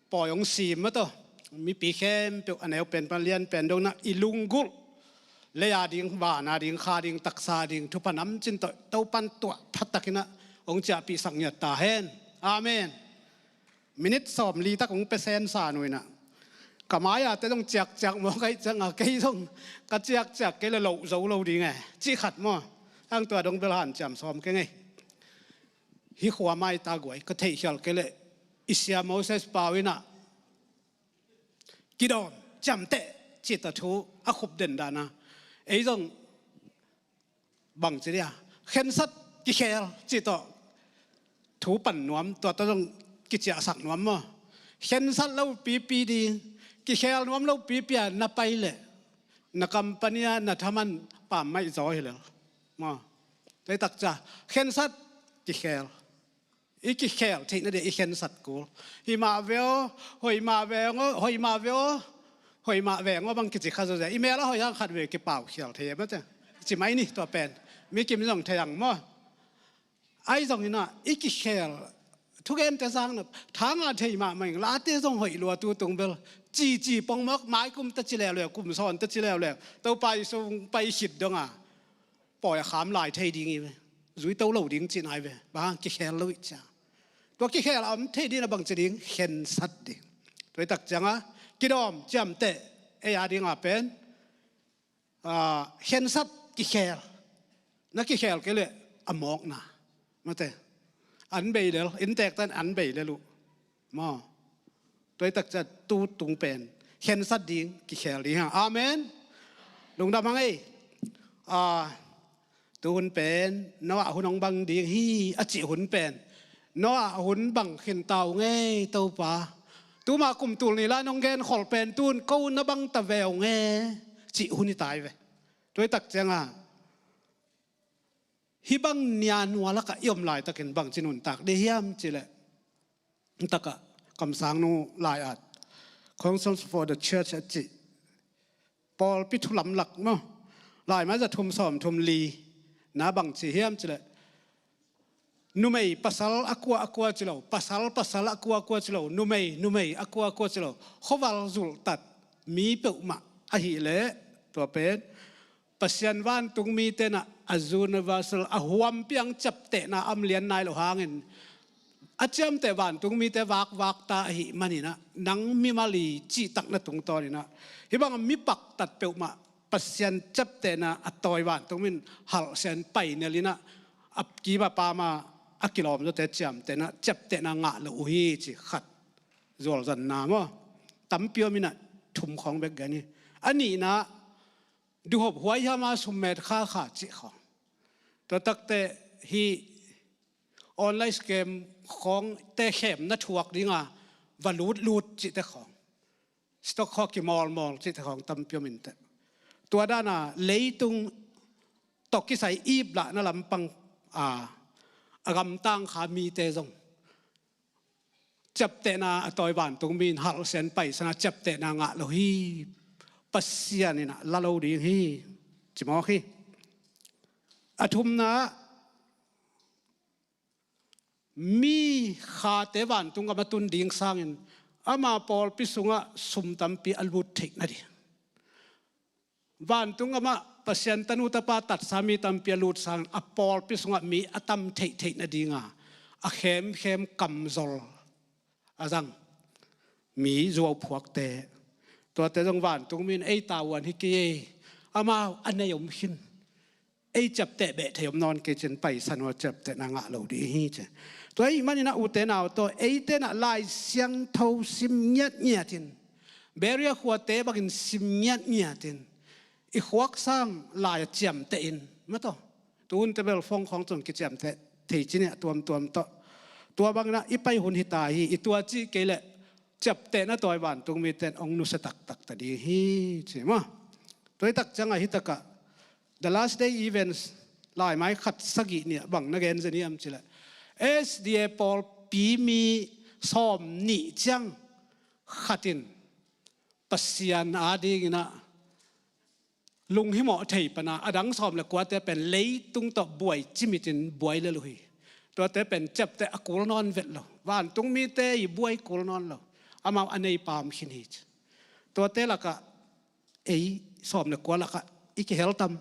pawi hong sim mah tawh, mipi khempeuh a neu pen pan lian pen dong na i lunggulh, lei a ding, van a ding, kha ding, taksa ding, thupha namcin tawh Topan tuah pha takin ah hong ciahpihsak ngiat ta hen. Amen. Minit sawmli tak hong pia sensa nuin ah, ka mai-a te zong ciakciak maw ka hih ciangin, kei zong ka ciakciak kei leh loh zo lo ding e, cih khat maw. Ang tua dong bel hanciam sawm keng ei. Hih khua mai ta guai ka theihkhial kei leh i Sia Moses Pau in ah, kidawm, ciamteh, cih tawh thu a khup den dan a, ei zong bangci dia, khensat, kikhel cih tawh thu pan nuam, tua tawh zong kiciahsak nuam maw. Khensat lo pipi ding, kikhel nuam lo pipi a na pai leh na company a na thaman pammaih zaw hi lel maw. Tua hi takciang khensat, kikhel, i kikhel theihna dia i khensat kul. Himah ve aw, hoihmah veng aw, hoihmah ve aw, hoihmah veng aw bang kici kha zawzia, i mel a hoih hang khat vei kipaukhial thei e mate. Ci mai ni tua pen, mi kim zong thei ang maw. Ahi zongin ah i kikhel, thugente zangna thanga thei mahmah ing, late zong hoih lua tu tung bel. Cici pongmawk, mai kum ta ci leuleu, kum sawn ta ci leuleu, Topa i sung pai khit dong a pawi a kham lai thei ding hi ve. Zui to lo ding cihna hi ve. Bang hang, kikhel lo ih cia. Tua kikhel a om thei ding a bangci ding, khensat ding. Tua hi takciang a, kidawm, ciamteh, ei a ding a pen, ah, khensat, kikhel. Na kikhel kei leh a mawkna mate. An bei lel, innteek tan an bei lel uh maw. Tua hi takciang tu tung pen khensat ding, kikhel ding hang. Amen. Lungdam hang ei. Ah, tu hun pen Noah hun hong bang ding hi a cih hun pen, Noah hun bang khin ta ung ei Topa. Tuma kum tul nih la nong genkhol pen tu hun ko na bang ta ve ung e, cih hun hi ta hi ve. Tua hi takciang a, Hih bang nianua lakah i om laitakin bangci nuntak dih hiam cileh, takah kamsangnu lai-at, Counsel for the Church a cih pawlpi thu lamlak maw, Laimai za thum sawm thum li na bangci hiam cileh, numei pasal a kua a kua ci lo, pasal pasal a kua a kua ci lo, numei numei a kua a kua ci lo, khuaval zulhtat mi peuhmah ahileh, tua pen Pasian vantungmite nah a universal, a huampi ang ciaptehna a om lian nai lo hangin a ciamteh vantungmite vakvak ta ahih maninah, nang mimal i cihtakna tungtawninah hih bangah mi paktat peuhmah Pasian ciaptehna a tawi vantungmi in halhsian painel inah a kima pama a kilawmzawte ciamtehnah ciaptehna ngah lo uh hi ci khat. Zualzanna maw, tampi om inah thum khawng bek gen hi. A nihna, duhop huai hiama summet kha kha cih khawng. Tua takte hih online scam khawngte khemna thuak dinga va lutlut cihte khawng, stock khaw kimawlmawl cihte khawng tampi om inteh. Tua dana leitung tawh kisai iplahna lampang a, a gamtang kha mite zong ciaptehna a tawi vantungmi in halhsian paisana ciaptehna ngah lo hi. Pasian inah la lo ding hi, cimawk hi. A thumna, mi khate vantung gam a tun ding sangin ama pawlpi sungah sum tampi a lut theih nading, vantung gamah Pasian tanu tapa tatsa mi tampi a lut sangin a pawlpi sungah mi a tam theihtheih nadinga a khemkhem kamzol a zang mi zuauphuakte, tuate zong vantungmi in ei tavuan hi kei ei, amau a nei om khin, ei ciapteh beh thei om nawn kei cin paisan uh a ciaptehna ngah lo dih hi ci. Tua ahih maninah ute nau tawh eitenah Lai Siangtho sim ngiatngiatin, Beria khuate bangin sim ngiatngiatin i khuaksang lai a ciamtehin mataw, tuhunte bel phone khawng cun kiciamteh thei ci nih a tuamtuam tawh. Tua banginah i pai hun hita hi, i tua cih kei leh ciaptehna tawi vantungmite in hong nusia taktak ta ding hi ci maw. Tua hi tak ciangah hitakah The Last Day Events Laimai khat sagih nih ah bang na gen zen hiam cileh, S D A pawlpi mi sawm nih ciang khatin Pasian adinginah lunghimawh thei pana a dang sawm le kuate pen leitung tawh buai cimitin buai lel uh hi. Tuate pen ciapteh a kul nawn vet lo. Vantungmite i buai kul nawn lo. Amau a nei pam khin hi ci. Tuate lakah ei sawm le kua lakah i kihel tam?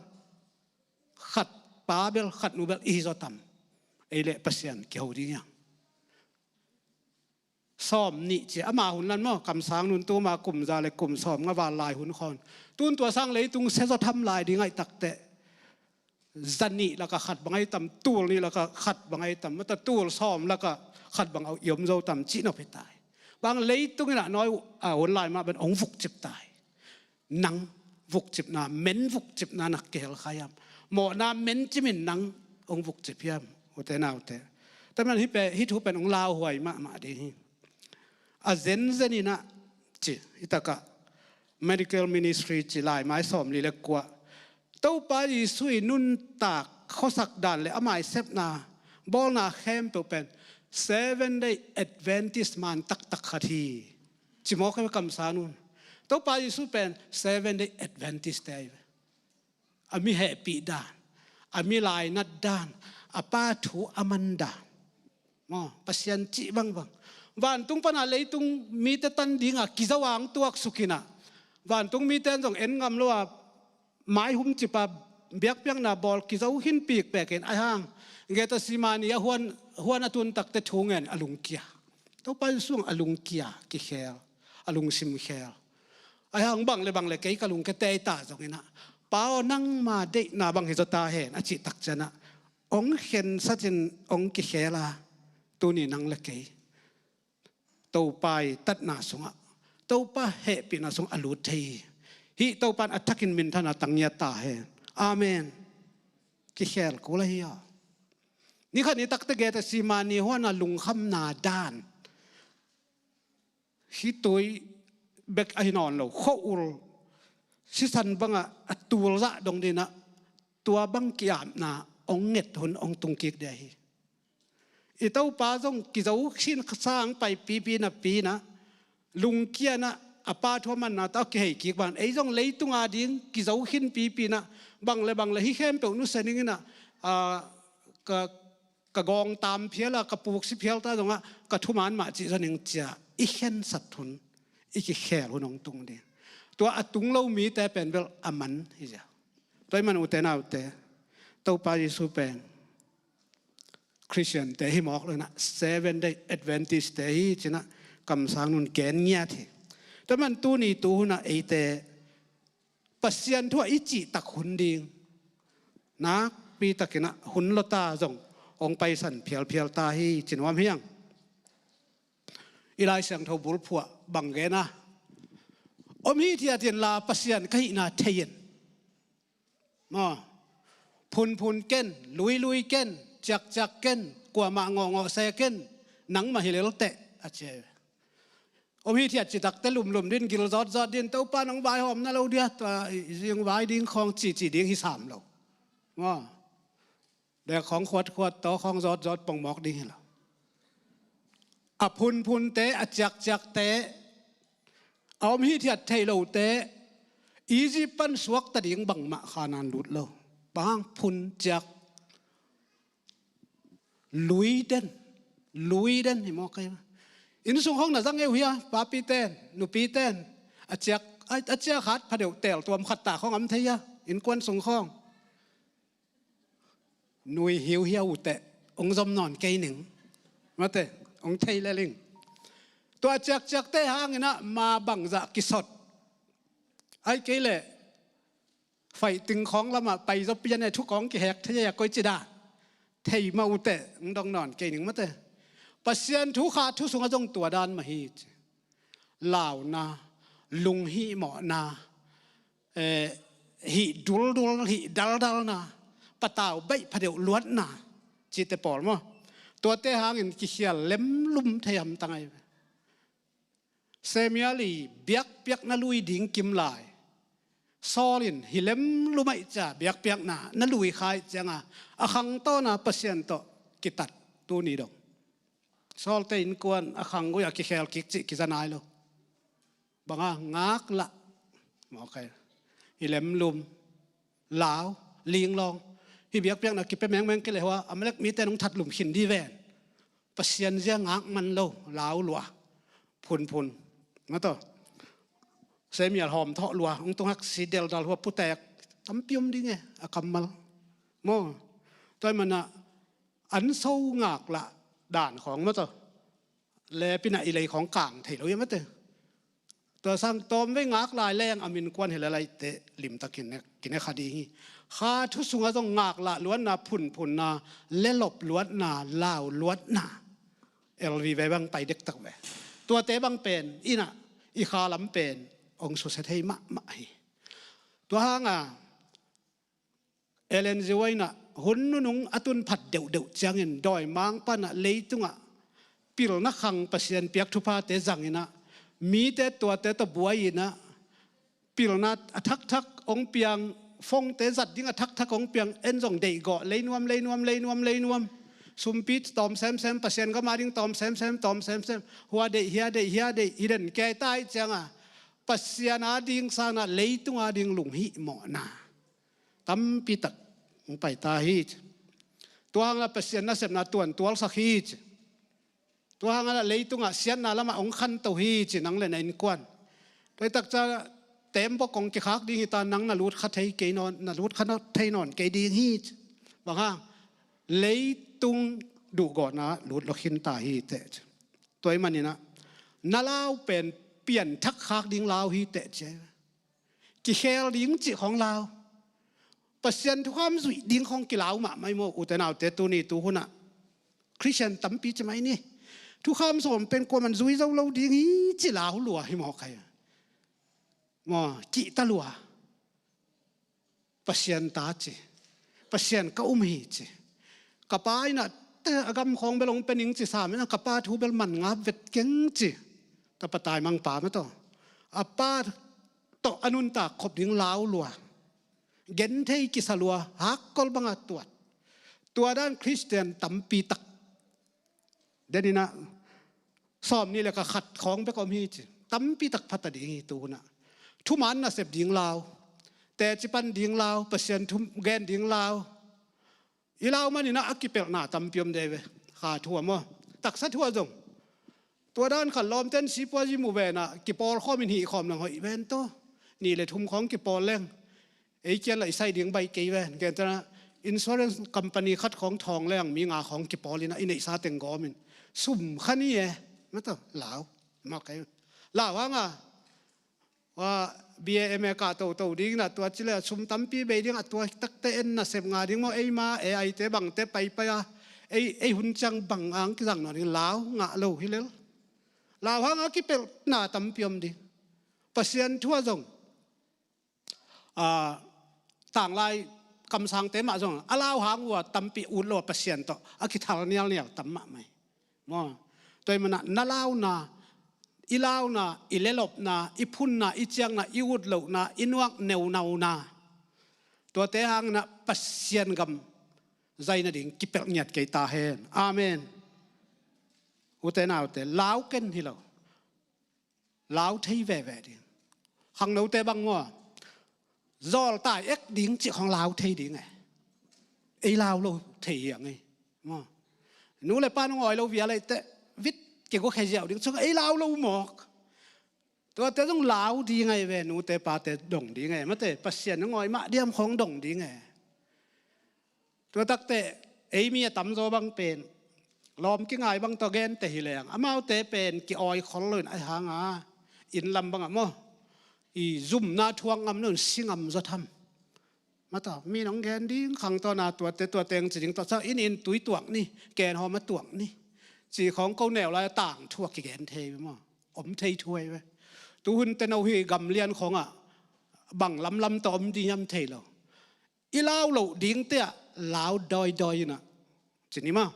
Khat pa bel khat nu bel i hi zaw tam? Ei le Pasian kiho ding hiang. Sawm nih ci ama hun lan maw, kamsang nun tuma kum za le kum sawm nga val lai hun khawn. Tun tua sang leitung sia zaw tham lai ding aih takteh, za nih lakah khat bang aih tam, tul nih lakah khat bang aih tam, mata tul sawm lakah khat bang i om zo tam cih nop hi tai. Bang leitung inah nawi uh a hun lai mah ben hong vukcip tai. Nang vukcipna, men vukcipna nak kihel kha hiam? Mawhna men cimin nang hong vukcip hiam? Ute naute, tamian hih thu pen hong lauhuai mahmah ding hi. A zenzen inah ci, hitakah medical ministry ci Laimai sawm li le kua, Topa Jesu i nuntak khuasak dan le a maisepna bawlna khempeuh pen Seven Day Adventist man taktak khat hi. Cimawk hi ve kamsang nun. Topa Jesu pen Seven Day Adventist te ahi ve. A mi hehpih dan, a mi lainat dan, a Pa thu a man dan maw, Pasian cih bangbang. Vantung pana leitung mite tan dinga kizo ang tuaksukinah, vantung mite an zong en ngam lo a, maihum cipa biakpiakna bawl kizo hin pikpekin aihang Gethsemane a huan, huan a tun takte thu ngen a lungkia. Topa Jesu a lungkia, kikhel, a lungsim khel. Aihang bang le bang le kei ka lungkia tei ta zonginah, Pa aw, nangma deihna bang hi zaw ta hen a cih tak cianah, hong khensatin hong kikhel a, tuni nang le kei Topa i tatna sungah, Topa hehpihna sungah a lut thei hi. Hih Topa in a thakin minthanna tang ngiat ta hen. Amen. Kikhel kul ahi aw. Nikhat ni takte Gethsemane huana lungkhamna dan, hih tui bek ahi nawn lo, khua-ul sisan bangah a tul zah dong dinah, tua bang ki-apna hong nget hun hong tung kik ding hi. I Topa zong kizo khin sang pai pipi napi-in ah, lungkiat in ah, a Pa thu a manna tawh kihei kik bang, ei zong leitung a ding kizo khin pipi-in ah, bang le bang le hih khempeuh nusia ning in ah, a, ka, ka gawng tam phial a, ka puk si phial ta zong ah, ka thuman mah cih zaw ning ci-a i khensat hun, i kikhel hun hong tung ding. Tua a tung lo mite pen bel a man hi zia. Tua ahih man ute naute, Topa Jesu pen Khristiante hi mawk lo-in ah, Seventh Day Adventist-te hi ci-in ah kamsang nung gen ngiat hi. Tua ahih man tuni tu hun ah eite Pasian thu ah i cih tak hun ding, nakpi takin ah hun lua ta zong hong paisan phialphial ta hi ci nuam hi hang. I Lai Siangtho bulphuh ah bang gen a, om hithiat inla Pasian ka hihna thei in. Maw, phunphun ken, luilui ken, ciakciak ken, kuamah ngawhngawh se ken, nangmah hi lel teh, a ci hi. Om hithiat citak teh lumlum ding, gil zawtzawt ding, Topa nong vaihawm na lo dia, tua i zing vai ding khawng cici ding hi sam lo. Maw, dek khawng khuatkhuat, taw khawng zawtzawt pongmawk ding hi lo. A phunphunte, a ciakciakte, a om hithiat theih lote, Egypt pan suakta ding bangmah Kanaan lut lo. Bang hang? Phun, ciak, lui den, lui den hi mawk ei. Inn sung khawng na zang ei uh hia, papite'n, nupi'n, a ciak, a, a ciak hat phadeuh tel tuam khat ta khawng om thei hia, innkuan sung khawng. Nui hiuhiau uh teh, hong zom nawn kei ning. Mate, hong thei lel ing. Tua ciakciakte hangin ah ma bangzah kisot, ahih kei leh fighting khawng lamah pai zaw pian e, thukawng kihek thei e, koici dan thei mah uh teh, hong dong nawn kei ning mate. Pasian thu kha thu sungah zong tua dan mah hi ci. Launa, lunghihmawhna, eh, hih duldul, hih daldalna, patau baih phadeuh luatna, cihte pawl maw. Tuate hangin kikhial lemlum thei hamtang ahi ve. Samuel i biakpiakna lui ding kim lai, Saul in hi lemlum ahih ciang biakpiakna na lui kha ahih ciangin a khangtawna Pasian tawh kitat tuni dong. Saul-te innkuan a khang gui-ah kikhel kik cih kiza nai lo. Bang hang? Ngaklah. Mawk ei. Hi lemlum. Lau. Linglawng. Hih biakpiakna kipia mengmeng kei leh hua Amalek mite nong that lum khin ding ven. Pasian zia ngak man lo. Lau lua. Phunphun. Mate. Samuel hawm thawh lua. Hong tung hak si deldal hua putek. Tampi om ding e. A kammal. Maw. Tua ahih manin ah an so ngaklah dan khawng mate. Lepin ah i lei khawng kang thei lo hi mate. Tua sang tawmvei ngak lai leng a min kuan hi lel ahih teh limtakin ne, kine kha ding hi. Kha thu sungah zong ngaklah luatna, phunphunna, lelop luatna, lau luatna, L V V bang pai dektak ve. Tuate bang pen in ah i kha lam pen hong susia thei mahmah hi. Tua hangin Ellen G. White in ah hun nunung a tun phat deuhdeuh ciangin dawimangpa'n ah leitungah pilna khang Pasian piak thuphate zangin ah, mite tuate tawh buai-in ah, pilna a thakthak hong piang, phone-te zat ding a thakthak hong piang, en zong deihgawh, leinuam, leinuam, leinuam, leinuam. Sumpi tawm semsem, Pasian gam a ding tawm semsem, tawm semsem. Hua deih, hia deih, hia deih, hi den kei ta ahih ciangin Pasian a ding sangin ah leitung a ding lunghihmawhna tampi tak hong pai ta hi ci. Tua hangin ah Pasian nasepna tuantualsak hi ci. Tua hangin ah leitungah siatna lamah hong khanto hi ci, nang le na innkuan. Tua hi tak ciang teembawk hong kikhak ding hi ta, nang na lut kha thei kei nawn, na lut kha nawn, thei nawn kei ding hi ci. Bang hang? Leitung duhgawhna lut lua khin ta hi teh ci. Tua ahih manin ah na lau pen pianthak khak ding lau hi teh ci. Kikhel ding cih khawng lau. Pasian thukham zuih ding khawng kilau mahmah hi maw, ute naute, tuni tu hun ah. Khristian tampi ci mai ni. Thukham sawm pen kuaman zui zo lo ding hi ci lau lua hi mawk ei. Maw, kihta lua. Pasian ta ci. Pasian ka um hi ci. Ka pa in ah te a gam khawng bel hong pia ning ci sam in ah, ka pa thu bel man ngap vet keng ci. Tapa taimang pa mate. A pa tawh a nuntak khop ding lau lua. Genthei kisa lua, hakkol banga tuat. Tua dan Khristian tampi tak, deninah sawm nih le ka khat khawng bek om hi ci. Tampi tak pha ta ding hi tu hunah. Thuman nasep ding lau, teci pan ding lau, Pasian thu gen ding lau. I lau maninah a kipelhna tampi om dei ve. Kha thu ah maw, taksa thu ah zong. Tua dan khat lawmten sipuazi mu venah kipawl khawmin hih khawm lang hoih ven tawh. Nih le thum khawng kipawl leng ei kian lah i sai ding baih kei ven. Gentena insurance company khat khawng thawng leng mi nga khawng kipawl inah i neihsa teng gawmin sum kha ni e. Mata lau mawk kei. Lau hanga, wa, B A M A kah toto ding na tua ci le sum tampi bei ding a, tua takte en nasep nga ding maw, eima A I te bangte paipai a, ei, ei hun ciang bang ang kizang nawn ding, lau ngah lo hi lel. Lau hanga kipelhna tampi om ding. Pasian thu ah zong, a, tanglai kamsangte mah zong a lau hang uh a tampi ut lo a, Pasian tawh a kithal nialnial tam mahmah hi. Maw, tua i manah na launa, i launa, i lelopna, i phunna, i ciangna, i utlohna, i nuak neunauna, tuate hanginah Pasian gam zai nading kipelh ngiat kei ta hen. Amen. Ute naute, lau ken hi lo. Lau thei veve ding. Khangnote bang maw, zawltai ek ding cih khawng lau thei ding e. Ei lau lo thei hiang ei maw. Nu le pa nung awi lo vial ei teh vit kiguakhia ziau ding, cun ei lau lo mawk. Tuate zong lau ding ahi ve, nute pate dong ding e, mate Pasian nung awi mah diam khawng dong ding e. Tua takte ei mi a tamzaw bang pen lawm kingai bang tawh gente hi leng, amaute pen ki-awi khol loin ahi hanga inn lam bangah maw, i zumna thuak ngam loin si ngam zaw tham. Mata mi nong gen ding khang tawna tuate tuate ang ci ding tawh sa in in tui tuak ni, ken hawm a tuak ni, ci khawng ko neu lai a tang thuak kigen thei ve maw. Om thei thuai ve. Tuhun teno hi gamlian khawngah bang lamlam tawh om ding hiam thei lo. I lau loh dingte ah lau dawidawi inah, ci ni maw.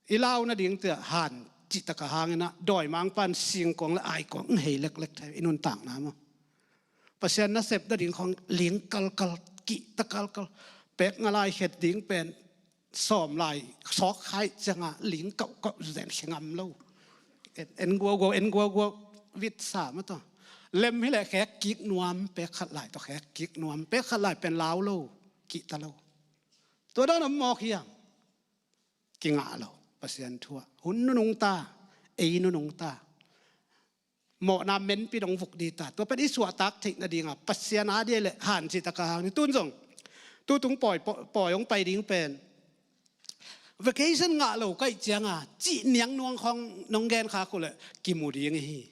I lau nadingte ah han cihtak a hanginah dawimangpan singkuang le aikuang hei leklek thei i nuntakna maw. Pasian nasep nading khawng ling kalkal, kihta kalkal. Pek ngalai khet ding pen sawm lai sawk khai cianga ling kauhkauh zen khe ngam lo. En, en guauguau, en guauguau, vitsa mataw. Lem hileh khek kik nuam, pek khat lai tawh khek kik nuam, pek khat lai pen lau lo, kihta lo. Tua dan om mawk hiam? Kingah lo. Pasian thu ah hun nunung ta, ei nunung ta. Mawhna menpi dong vuk di ta. Tua pen i suahtak theih nadinga Pasian a dia le han cihtak a hang ni. Tun zong tutung pawi, pawi, pawi hong pai ding pen vacation ngah lo kaih cianga cih niang nuang khawng nong gen khak uh leh kimu ding ihi.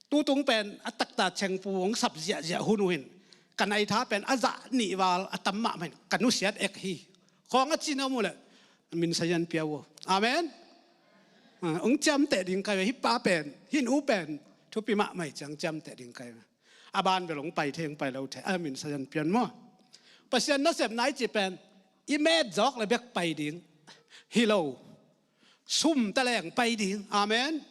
Tutung pen a takta chengpu hong sap ziahziah hun uh hin ka naitha pen a zah nih val a tam mahmah hin ka nusiat ek hi. Khawng a cih na om uh leh min sayan pia uh. Amen. Ah, hong ciamteh ding kai ve, hih pa pen, hih nu pen thupi mahmah hi ciang ciamteh ding kai ve. A ban bel hong pai thei, hong pai lo thei, a min sayan pian maw. Pasian nasepna i cih pen i met zawk le bek pai ding hi lo. Sum taleng pai ding. Amen.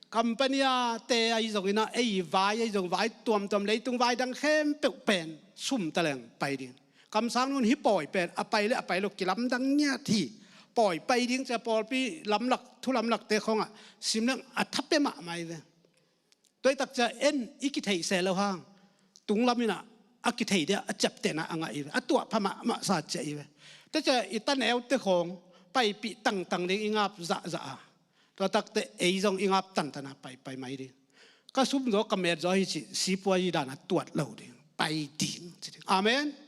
Company-a te ahi zongin ah, ei vai ahi zong, vai tuamtuam, leitung vai dang khempeuh pen sum taleng pai ding. Kamsang nun hih pawi pen a pai le a pai lo kilamdang ngiat hi. Pawi pai ding cia pawlpi lamlak, thu lamlakte khawngah sim leng a thape mahmah hi ve. Tua i takcia en i kitheih seh lo hang tunglam inah a kithei dia a ciaptehna a ngah i ve, a tuah pha mahmah sa ciah i ve. Tua cia i taneute khawng paipih tangtang ding i ngap zahzah a, tua takte ei zong i ngap tantana paipai mai ding. Ka sum zaw ka met zaw hi cih sipuazi dana tuat lo ding, pai ding ci ding. Amen.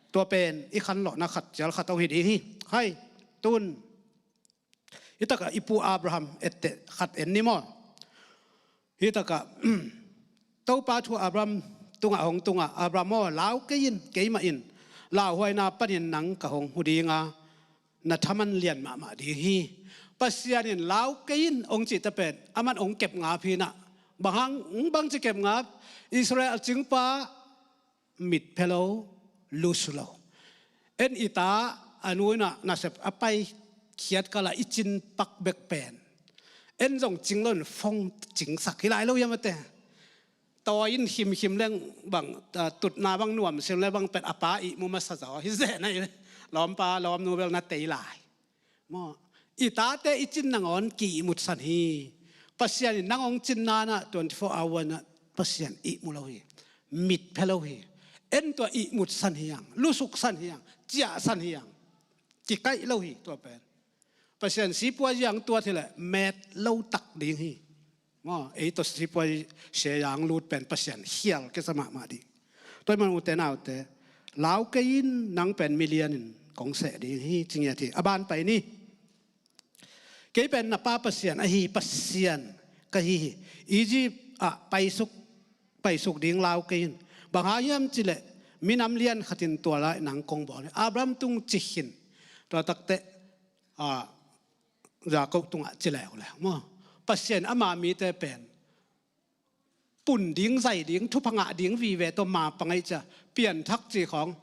Tua pen i khanlawhna khat cial khat aw hi ding hi. Hai, tun Hi takah i pu Abraham etteh khat en ni maw? Hi takah Topa thu Abraham tungah hong tungah, Abraham aw, lau kei in, keimah in lauhuaina panin nang ka hong hu dinga, na thaman lian mahmah ding hi. Pasian in lau kei in hong cihte pen aman hong kepngap hinah, bang hang, bangci kepngap? Israel cingpa mitphe lo, lusu lo. En i ta a nu inah nasep a pai khiat kala i cin pak bek pen en zong cing lo in fong cingsak hi lai lo hiam ate. tawi in khimkhim leng bang, ah, tutna bang nuam sim le bang pen a pa ihmu masa zaw hi zen ahi ve. Lawmpa lawmnu bel na tei lai. Maw, i tate i cin nangawn ki-ihmutsan hi. Pasian in nang hong cin nanah twenty four hour na Pasian ihmu lo hi. Mit phe lo hi. En tua ihmutsan hi ang, lusuksan hi ang, ciahsan hi ang. Kikaih lo hi tua pen. Pasian sipuai ziang tuat hileh met lo tak ding hi. Maw, ei tawh sipuai sia yang lut pen Pasian khial kisa mahmah ding. Tua hi man ute naute, lau kei in, nang pen milian in kong seh ding hi, ci ngiat hi. A ban pai ni. Kei pen na pa Pasian ahi Pasian ka hi hi. Egypt ah paisuk, paisuk ding lau kei in. Bang hang hiam cileh minam lian khatin tua lai nang kong bawl hi. Abraham tung ci khin. Tua takteh, ah, Jakob tungah ci leuleu maw. Pasian ama mite pen pun ding, zai ding, thupha ngah ding vive tawh ma pang ei cia, pianthak cih khawng,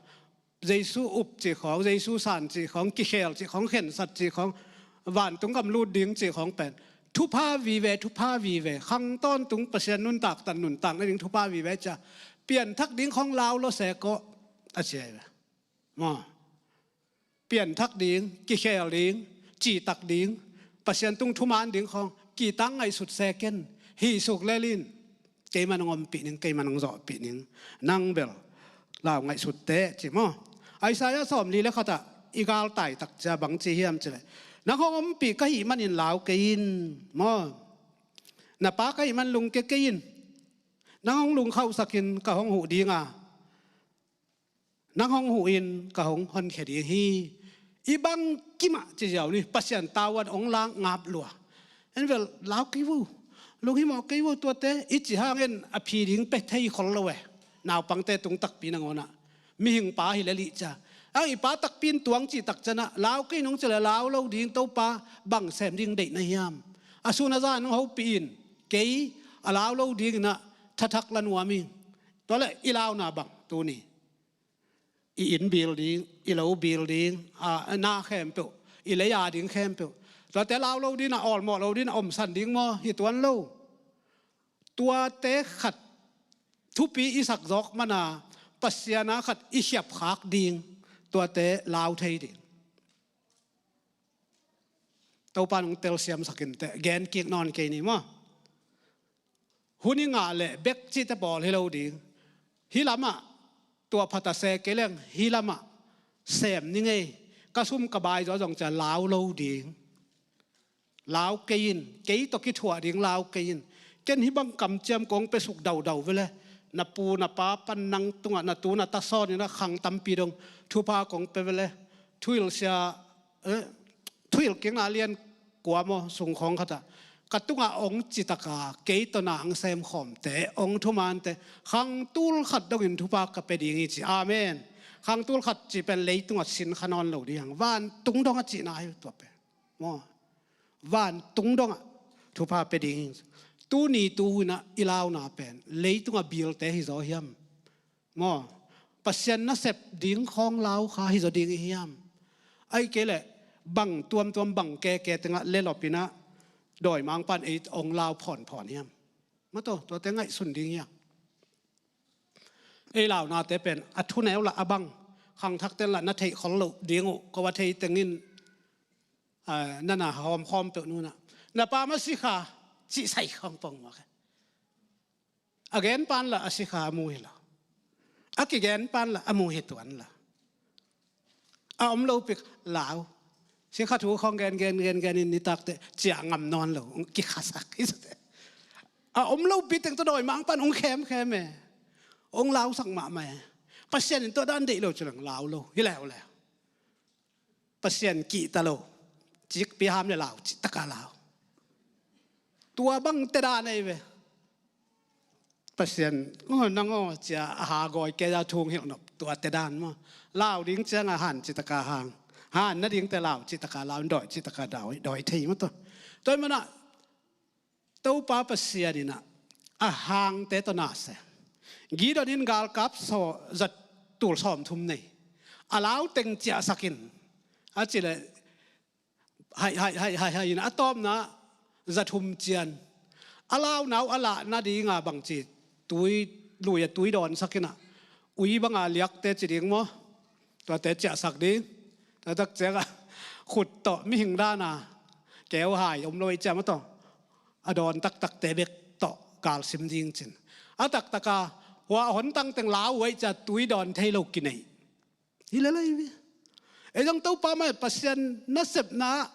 Jesu up cih khawng, Jesu san cih khawng, kikhel cih khawng, khensat cih khawng, vantung gam lut ding cih khawng pen thupha vive, thupha vive, khang tawntung Pasian nuntak tan nuntak nading thupha vive cia, pianthak ding khawng lau lo se kawh a cia hi ve. Maw, pianthak ding, kikhel ding, citak ding, Pasian tung thuman ding khawng kitang ngaihsut se ken, hih suk lel in, keimah nang ompih ning, keimah nang zawhpih ning, nang bel lau ngaihsut teh ci maw. Isaiah sawmli le khatah i galtai tak cia bang ci hiam cileh, nang hong ompih ka hih manin lau kei in maw. Na pa ka hih man lungke kei in. Nang hong lungkhauhsakin ka hong huh dinga, nang hong huh in ka hong honkhia ding hi. I bang kimah ci ziau ni, Pasian tauan hong lak ngap lua. En vel lau kei vo, lunghimawh kei vo, tuate i ci hangin a phi ding pe thei khol lo e. Naupangte tung takpi nangawnah mihing pa hi le lih cia, ang i pa takpi in tuang cih tak cianah lau kei nong ci le lau lo ding, Topa bang sem ding deih na hiam? A sun a zan hong hopih in, kei a lau lo dinginah thathak la nuam ing. Tua le i launa bang tuni i inn building, i lo building, a, na khempeuh, i lei a ding khempeuh, tuate lau lo ding, a awlmawh lo ding, a omsan ding maw, hi tuan lo. Tuate khat thupi i sak zawk mana Pasian a khat i khiapkhak ding, tuate lau thei ding. Topa nong telsiamsak inteh, gen kik nawn kei ni maw. Hun i ngah leh bek cihte pawl hi lo ding. Hih lamah tuahphat a se kei leng hih lamah sem ni ngei, ka sum ka bai zaw zong cia lau lo ding. Lau kei in, kei tawh kithuah ding lau kei in. Ken hih bang kamciam kong pe suk daudau vele. Na pu na pa pan nang tungah na tu na ta sawn inah khang tampi dong thupha kong pe vele. Thuhilsia, eh, Thuhilh kikna lian kua maw, sungkhawng khatah ka tungah ong citaka kei tawh na ang semkhawmte, ong thumante, khang tul khat dongin thupha ka pe ding hi ci. Amen. Khang tul khat cih pen leitungah sin kha nawn lo ding, vantung dongah cihna hi tua pen maw. Vantung dongah thupha pe ding hi. Tuni tu hunah i launa pen leitungah bilte hi zaw hiam? Maw, Pasian nasep ding khawng lau kha hi zaw ding i hiam? Ahih kei leh bang tuamtuam, bang keke tengah lelopinah dawimangpan ei ong lau phawnphawn hiam? Maw, tuate ngaihsun ding hiam? Ei launate pen a thuneu lah a bang, khangthakte lah na theih khol loh ding uh, ko a thei tengin, ah, nana hawmkhawm peuh nunah na pa ma sikha cihsai khawng pong mawk. A gen pan lah a sikha a mu hi lo. A kigen pan lah a mu hi tuan lah. A om lo pik lau. Sikha thu khawng gen gen gen gen in nitakte ciah ngam nawn lo, kikhasak hi sate. A om lo pi teng tawh dawimangpan ong khemkhem e, ong lausak mahmah e. Pasian in tua dan deih lo ci leng lau lo hi leuleu. Pasian kihta lo, cikpi ham le lau, citaka lau. Tua bang tedan ei ve. Pasian, oh, nang oh, cia a ha gawi kei a thung hilh nop, tua tedan maw. Lau ding cianga han citaka hang, han nadingte lau citaka lau, dawi citaka dawi, dawi thei maw tua. Tua hi manah Topa Pasian inah a hangte tawh na se. Gideon in galkap saw zat tul sawmthum nei. A lau teng ciahsakin a cileh hai hai hai hai hai inah a tawpna zathum cian. A launau a lah nadinga bangci tui, lui a tui dawnsak inah, ui banga liakte ci ding maw, tuate ciahsak ding. Tuatak ciangah khut tawh mihing dana keu hai om lo ei ciah maw tawh, a dawn taktakte bek tawh galsim ding cin. A taktaka hua a hontang teng lau uh ei ciah tui dawn thei lo kineih. Hi lelei ve. Ei zong Topa mai Pasian nasepna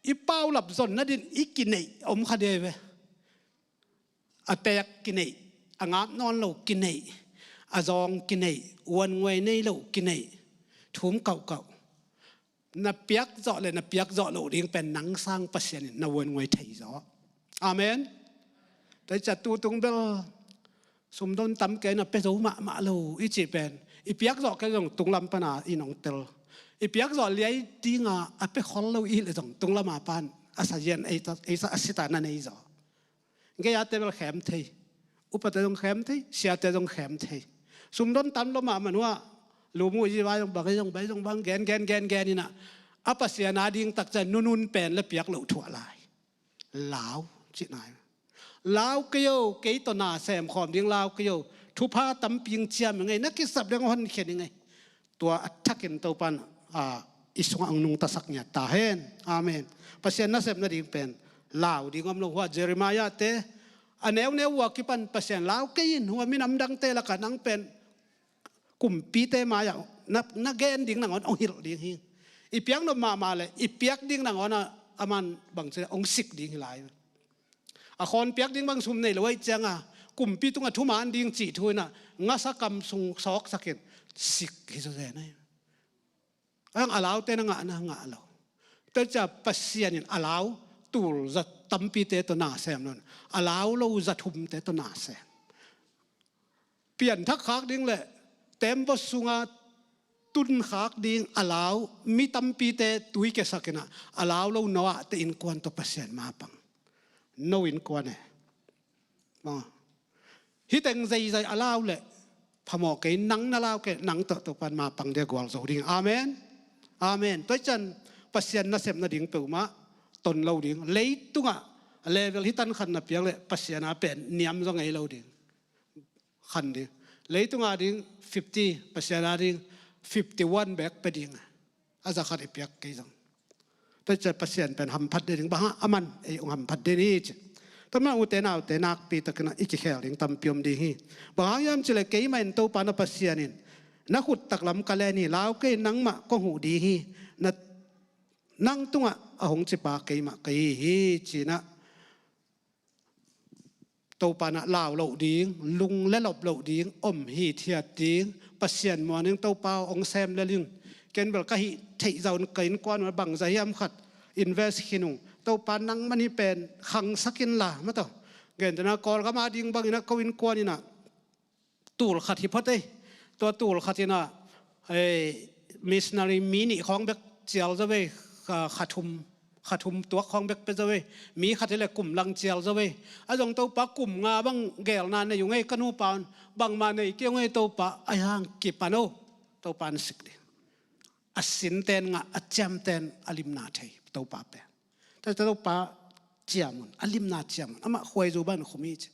i paulap zon nadin i kineih om kha dei ve. A teek kineih, a ngap nawn lo kineih, a zawng kineih, uannguai nei lo kineih, thum kauhkauh. Na piak zawh le na piak zawh loh ding pen nang sang Pasian in na uannguai thei zaw. Amen. Tua i ciah tu tung bel sumdon tam kei na pia zo mahmah lo i cih pen i piak zawh kei zong tunglam pana in hong tel. I piak zawh liai dinga a pia khol lo i hih le zong tunglama pan a sazian ei ta, ei sa a sita na nei zaw. Gei-ate bel khem thei, upate zong khem thei, siate zong khem thei. Sumdon tam lo mahmah nuah lu mu i vai zong bang, ei zong bai zong bang gen gen gen gen inah a Pasian a ding takciah nunun pen le piak loh thuah lai. Lau cihna hi. Lau kei o, kei tawh na sem khawm ding lau kei o. Thupha tampi ing ciam i ngei, na kisap ding honkhian i ngei. Tua a thakin Topan a, i sungah ang nungtasak ngiat ta hen. Amen. Pasian nasep nading pen lau ding om lo hua Jeremiah te a neuneu ua kipan Pasian lau kei in hua minam dangte lakah nang pen kumpite mai-ah na, na gen ding nangawn hong hilh ding hi. I piak nop mahmah le i piak ding nangawn a, aman bangci hong sik ding hi lai. A khawn piak ding bang sum nei lo aih cianga kumpi tungah thuman ding cih thu inah ngasa kam sung sawksakin sik hi zaw zen ahi. Ang a laute na ngahna ngah lo. Tua ciah Pasian in a lau tul za tampite tawh na sem lo, a lau lo za thumte tawh na sem. Pianthak khak ding le tembaw sunga tun khak ding a lau mi tampite tui kiasak inah a lau lo Noah te innkuan tawh Pasian mapang. No innkuan e. Maw. Hih teng zeizai a lau le phamawh kei, nang na lau kei, nang tawh Topan mapang dia gualzo ding. Amen. Amen. Tua i cian Pasian nasep nading peuhmah ton lo ding. Leitungah level hi tankhat na piak le Pasian a pen niam zaw ngei lo ding. Khan ding. Leitung a ding fifty, Pasian a ding fifty one bek pia ding. A zakhat i piak kei zong. Tua ciah Pasian pen hamphat ding, bang hang aman ei hong hamphat ding hi ci. Tua man ute naute nakpi takin i kikhel ding tampi om ding hi. Bang hang hiam cileh keimah in Topa na Pasian in na khut taklam ka len hi, lau kei nangmah kong huh ding hi. Na, nang tungah a hong cipa keimah ka hi hi cinah Topa na lau loh ding, lung le lop loh ding, om hithiat ding, Pasian muan ding, Topa aw hong sem lel in. Ken bel ka hih theih zaun ka innkuan un a bangza hiam khat invest khin ung. Topa nangmah ni pen khangsak inla, mataw. Gentehna Kawlgam a ding bangin a ko innkuan inah tul khat hi phot ei. Tua tul khat inah missionary mi nih khawng bek cial zo ei, kha, kha thum, kha thum tuak khawng bek pia zo ei. Mi khat hi le kum lang cial zo ei. A zong Topa kum nga bang gelna nei ung ei, ka nupa un bangmah nei kei ung ei Topa, ahi hang kipan o. Topa in sik ding. A sinten ngah, a ciamten a limna thei Topa pen. Tua, tua Topa ciam un, a limna ciam un, amah khuaizu ban khum hi ci.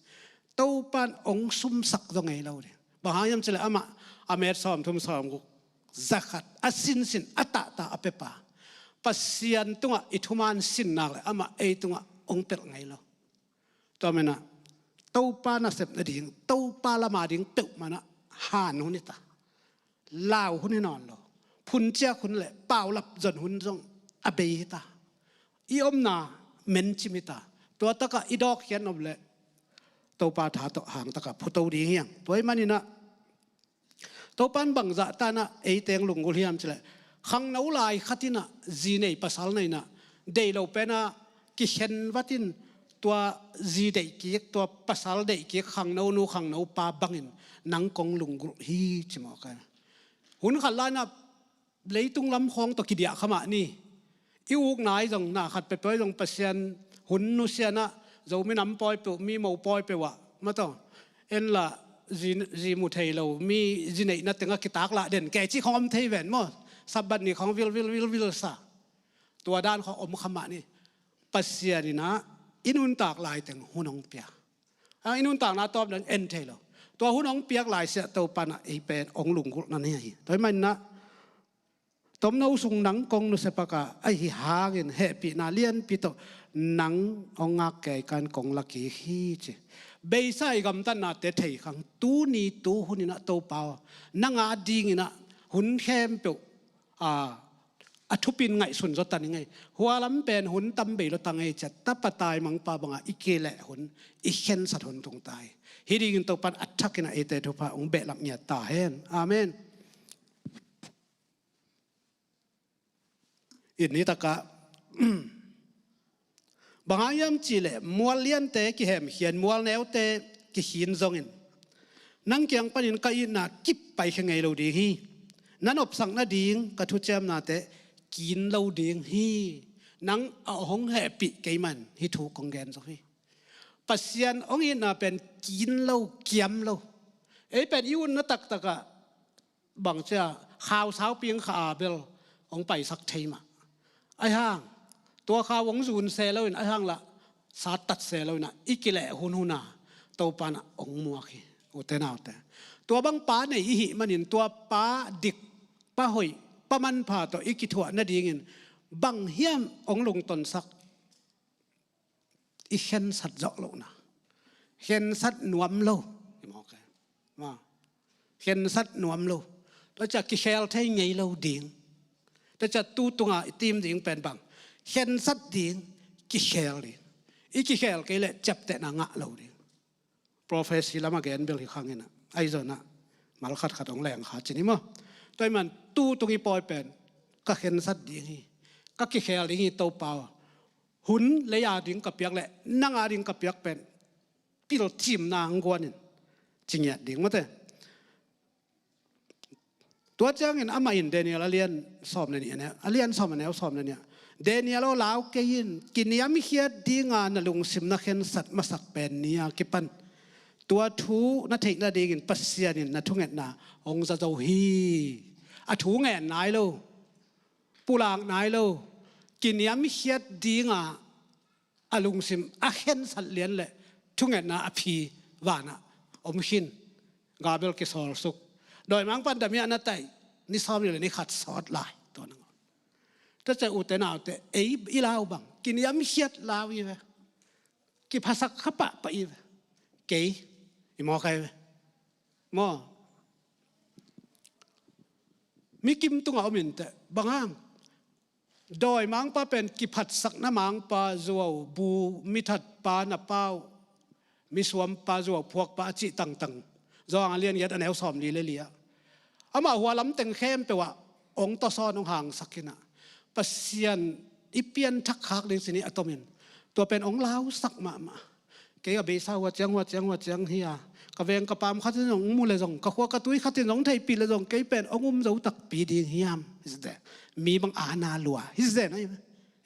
Topa in hong sumsak zaw ngei lo ding. Bang hang hiam cileh amah a met sawmthum sawmguk zakhat a sinsin a tahta a pepa. Pasian tungah i thuman sin nak le amah ei tungah hong pelh ngei lo. Tua menah Topa nasep nading, Topa lama ding peuhmah nah han hun hi ta. Lau hun hi nawn lo. Phunciak hun le paulap zon hun zong a bei hi ta. I omna mencim hi ta. Tua takah i dawkkhiat nop le Topa tha tawh hang takah phuto ding hiang. Tua ih maninah Topa in bangzah tanah eite hong lunggulh hiam cileh, khangno lai khat inah zi nei pasal nei inah deih lo penah kikhen vatin tua zi deih kik, tua pasal deih kik, khangno nu khangno pa bangin nang kong lunggulh hi ci mawk a. Hun khat lai inah leitung lam khawng tawh kidiah kha mah ni. I ukna i zong na khat peuhpeuh i zong Pasian hun nusianah Zo minam pawi peuh, mi mo pawi peuh ah mataw, en la zi, zi mu thei lo mi zi neihna tengah kitaklah den kei cih khawng om thei ven maw? Sabbath ni khawng vil vil vil vil sa. Tua dan khawng om kha mah ni. Pasian inah i nuntak lai teng hun hong pia. A, i nuntakna tawp dan en thei lo. Tua hun hong piak laisiah Topa in ah ei pen hong lunggulhna ni hi. Tua ahih manin ah tomno sung nang kong nusia pak a, ahi hangin hehpihna lianpi tawh nang hong ngak kei kan kong la kik hi ci. Beisa i gamtatnate thei khang, tuni tu hunin ah Topa aw, nang a dingin ah hun khempeuh a, a thupin ngaihsun zaw ta ning ei. Hua lam pen hun tam bei lo ta ngei ci a, tapa taimangpa bangah i kileh hun, i khensat hun tung ta hi. Hih dingin Topa in a thakin ah eite thupha hong behlap ngiat ta hen. Amen. Inn nitakah bang hang hiam cihleh mual liante kihemkhian, mual neute kikhin zongin nang kiang panin ka itna kip paikhia ngei lo ding hi. Na nopsak nading ka thuciamnate kin lo ding hi. Nang a hong hehpih kei man hih thu kong gen zo hi. Pasian hong itna pen kin lo, kiam lo. Ei pen i utna taktakah bangcia khau saupi hong khah a bel hong paisak thei mah. Ahi hang tua khau hong zun se loin, ahi hang lah sattat se loin ah i kileh hunhun a Topa in ah hong muak hi. Ute naute, tua bang pa nei i hih manin tua pa dik, pa hoih, pa manpha tawh i kithuah nadingin bang hiam hong lungtonsak, i khensat zawh lohna. Khensat nuam lo. I mawk e. Ma. Khensat nuam lo. Tua ciah kikhel thei ngei lo ding. Tua ciah tu tunga i tim ding pen bang, khensat ding, kikhel ding. I kikhel kei leh ciaptehna ngah lo ding. Prophecy lam a gen bel hi khang in ah, ahi zongin ah malkhat khat hong leng kha cin hi maw. Tua ahih man tu tung i pawi pen ka khensat ding hi, ka kikhel ding hi Topa aw. Hun lei a ding ka piak leh nang a ding ka piak pen pilcimna hong guan in ci ngiat ding mate. Tua ciangin amah in Daniel a lian sawm le nih, a lian sawm, a neu sawm le nih ah, Daniel aw, lau kei in, kiniamkhiat dinga na lungsim na khensat masak pen ni a kipan tua thu na theih nadingin Pasian in na thungetna hong za zo hi. A thu ngen nai lo, pulak nai lo, kiniamkhiat dinga a lungsim a khensat lian leh thungetna a phi vanah om khin. Gabriel kisawlsuk. Dawimangpa'n damiah na taih ni sawmnih le ni khat sawt lai. Tua nangawn. Tua ciah ute naute, ei i lau bang kiniamkhiat lau i ve. Kiphasak kha pahpah i ve. Kei i mawk ai ve. Maw. Mi kim tungah om inteh, bang hang? Dawimangpa pen kiphatsakna mangpa, zuau bu, mithatpa, na pau, misuampa, zuau phuakpa a cih tangtang. Johan a lian giat, a neu sawmli le li ah, amah hua lam teng khempeuh ah hong tawsawn, hong hangsak in ah, Pasian i pianthak khak ding sin i a tomin tua pen hong lausak mahmah. Kei a beisa hua ciang, hua ciang, hua ciang hi a, ka veng ka paam khat in zong mu le zong, ka khua ka tui khat in zong theihpih le zong, kei pen hong um zo takpi ding hiam? Hi zen. Mi bang ana lua hi zen.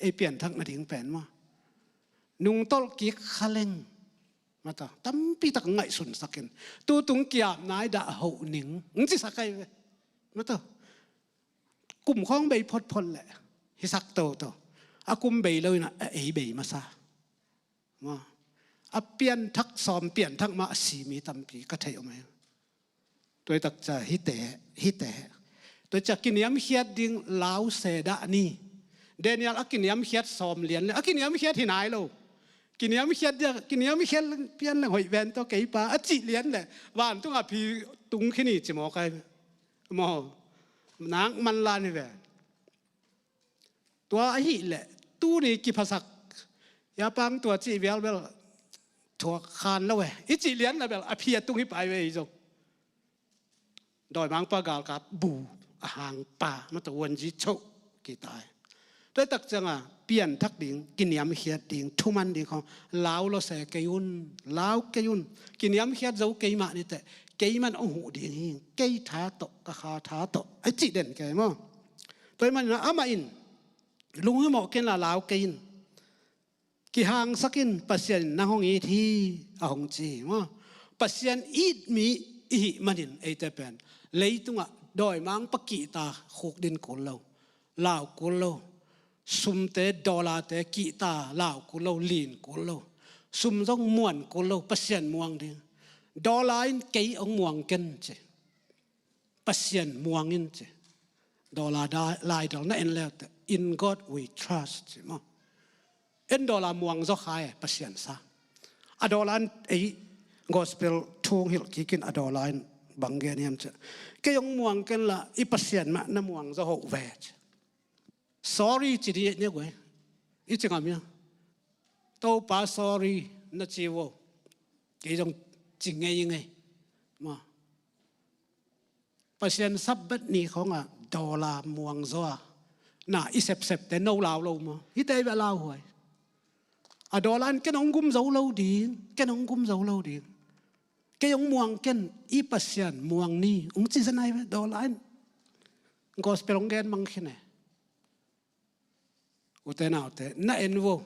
Ei pianthak nading pen maw, nungtolh kik kha leng. Mata tampi tak ngaihsunsak in, tu tung kiap nai dah hoh ning, ng cisak ai ve. Mata kum khawng bei photphot leh hisak toto. A kum bei lo in ah, a ei bei masa. Maw. A pianthak sawm, pianthak mah a si mi tampi ka theih om e. Tua i takcia hite, hite. Tua ciah kiniamkhiat ding lau se dah ni. Daniel a kiniamkhiat sawm lian le a kiniamkhiat hi nai lo. Kiniamkhiat dia, kiniamkhiat pian leng hoih ven tawh kei pa a cih lian le vantung a phi tung khin hi ci mawk ai. Maw. Nak manlan hi ve. Tua ahih leh tuni kiphasak, ya pang tua cih vial bel thuak khan lo e i cih lian la bel a phi a tung hi pai ve i zong. Dawimangpa galkap bu a hangpa mata uanzi choh kitai. Tua i tak cianga pianthak ding, kiniamkhiat ding, thuman ding khawng lau lo se kei un, lau kei un. Kiniamkhiat zo kei mah niteh, kei man hong huh ding hi, kei tha tawh, ka kha tha tawh, a cih den kei maw. Tua i manin amah in lunghimawh kenla lau kei in. Kihangsak in, Pasian in nang hong it hi, a hong ci hi maw. Pasian it mi i hih manin eite pen leitungah dawimangpa kihta khukdin kul lo, lau kul lo. Sumte, dollar-te kihta lau kul lo, lin kul lo. Sum zong muan kul lo, Pasian muang ding. Dollar in kei hong muang ken ci. Pasian muang in ci. Dollar da-, laidal na en leute, "In God we trust," ci maw. En dollar muang zaw khai, Pasian sa. A dollar in ei gospel thu hong hilh kikin a dollar in bang gen hiam ci. "Kei hong muang ken la, i Pasian mah na muang zaw hoh ve," ci. Sorry ci dih nia guai. I ci ngam ia. "Topa sorry," na ci vo. Kei zong ci ngeingei. Maw. Pasian Sabbath ni khawngah dollar muang zaw a, na i sepsepte no lau lo maw. Hihte i beh lauhuai. A dollar in ken hong gum zo lo ding, ken hong gum zo lo ding. "Kei hong muang ken, i Pasian muang ni," hong ci zenai ve dollar in. Gospel hong gen mang khin e. Ute naute, na en vo.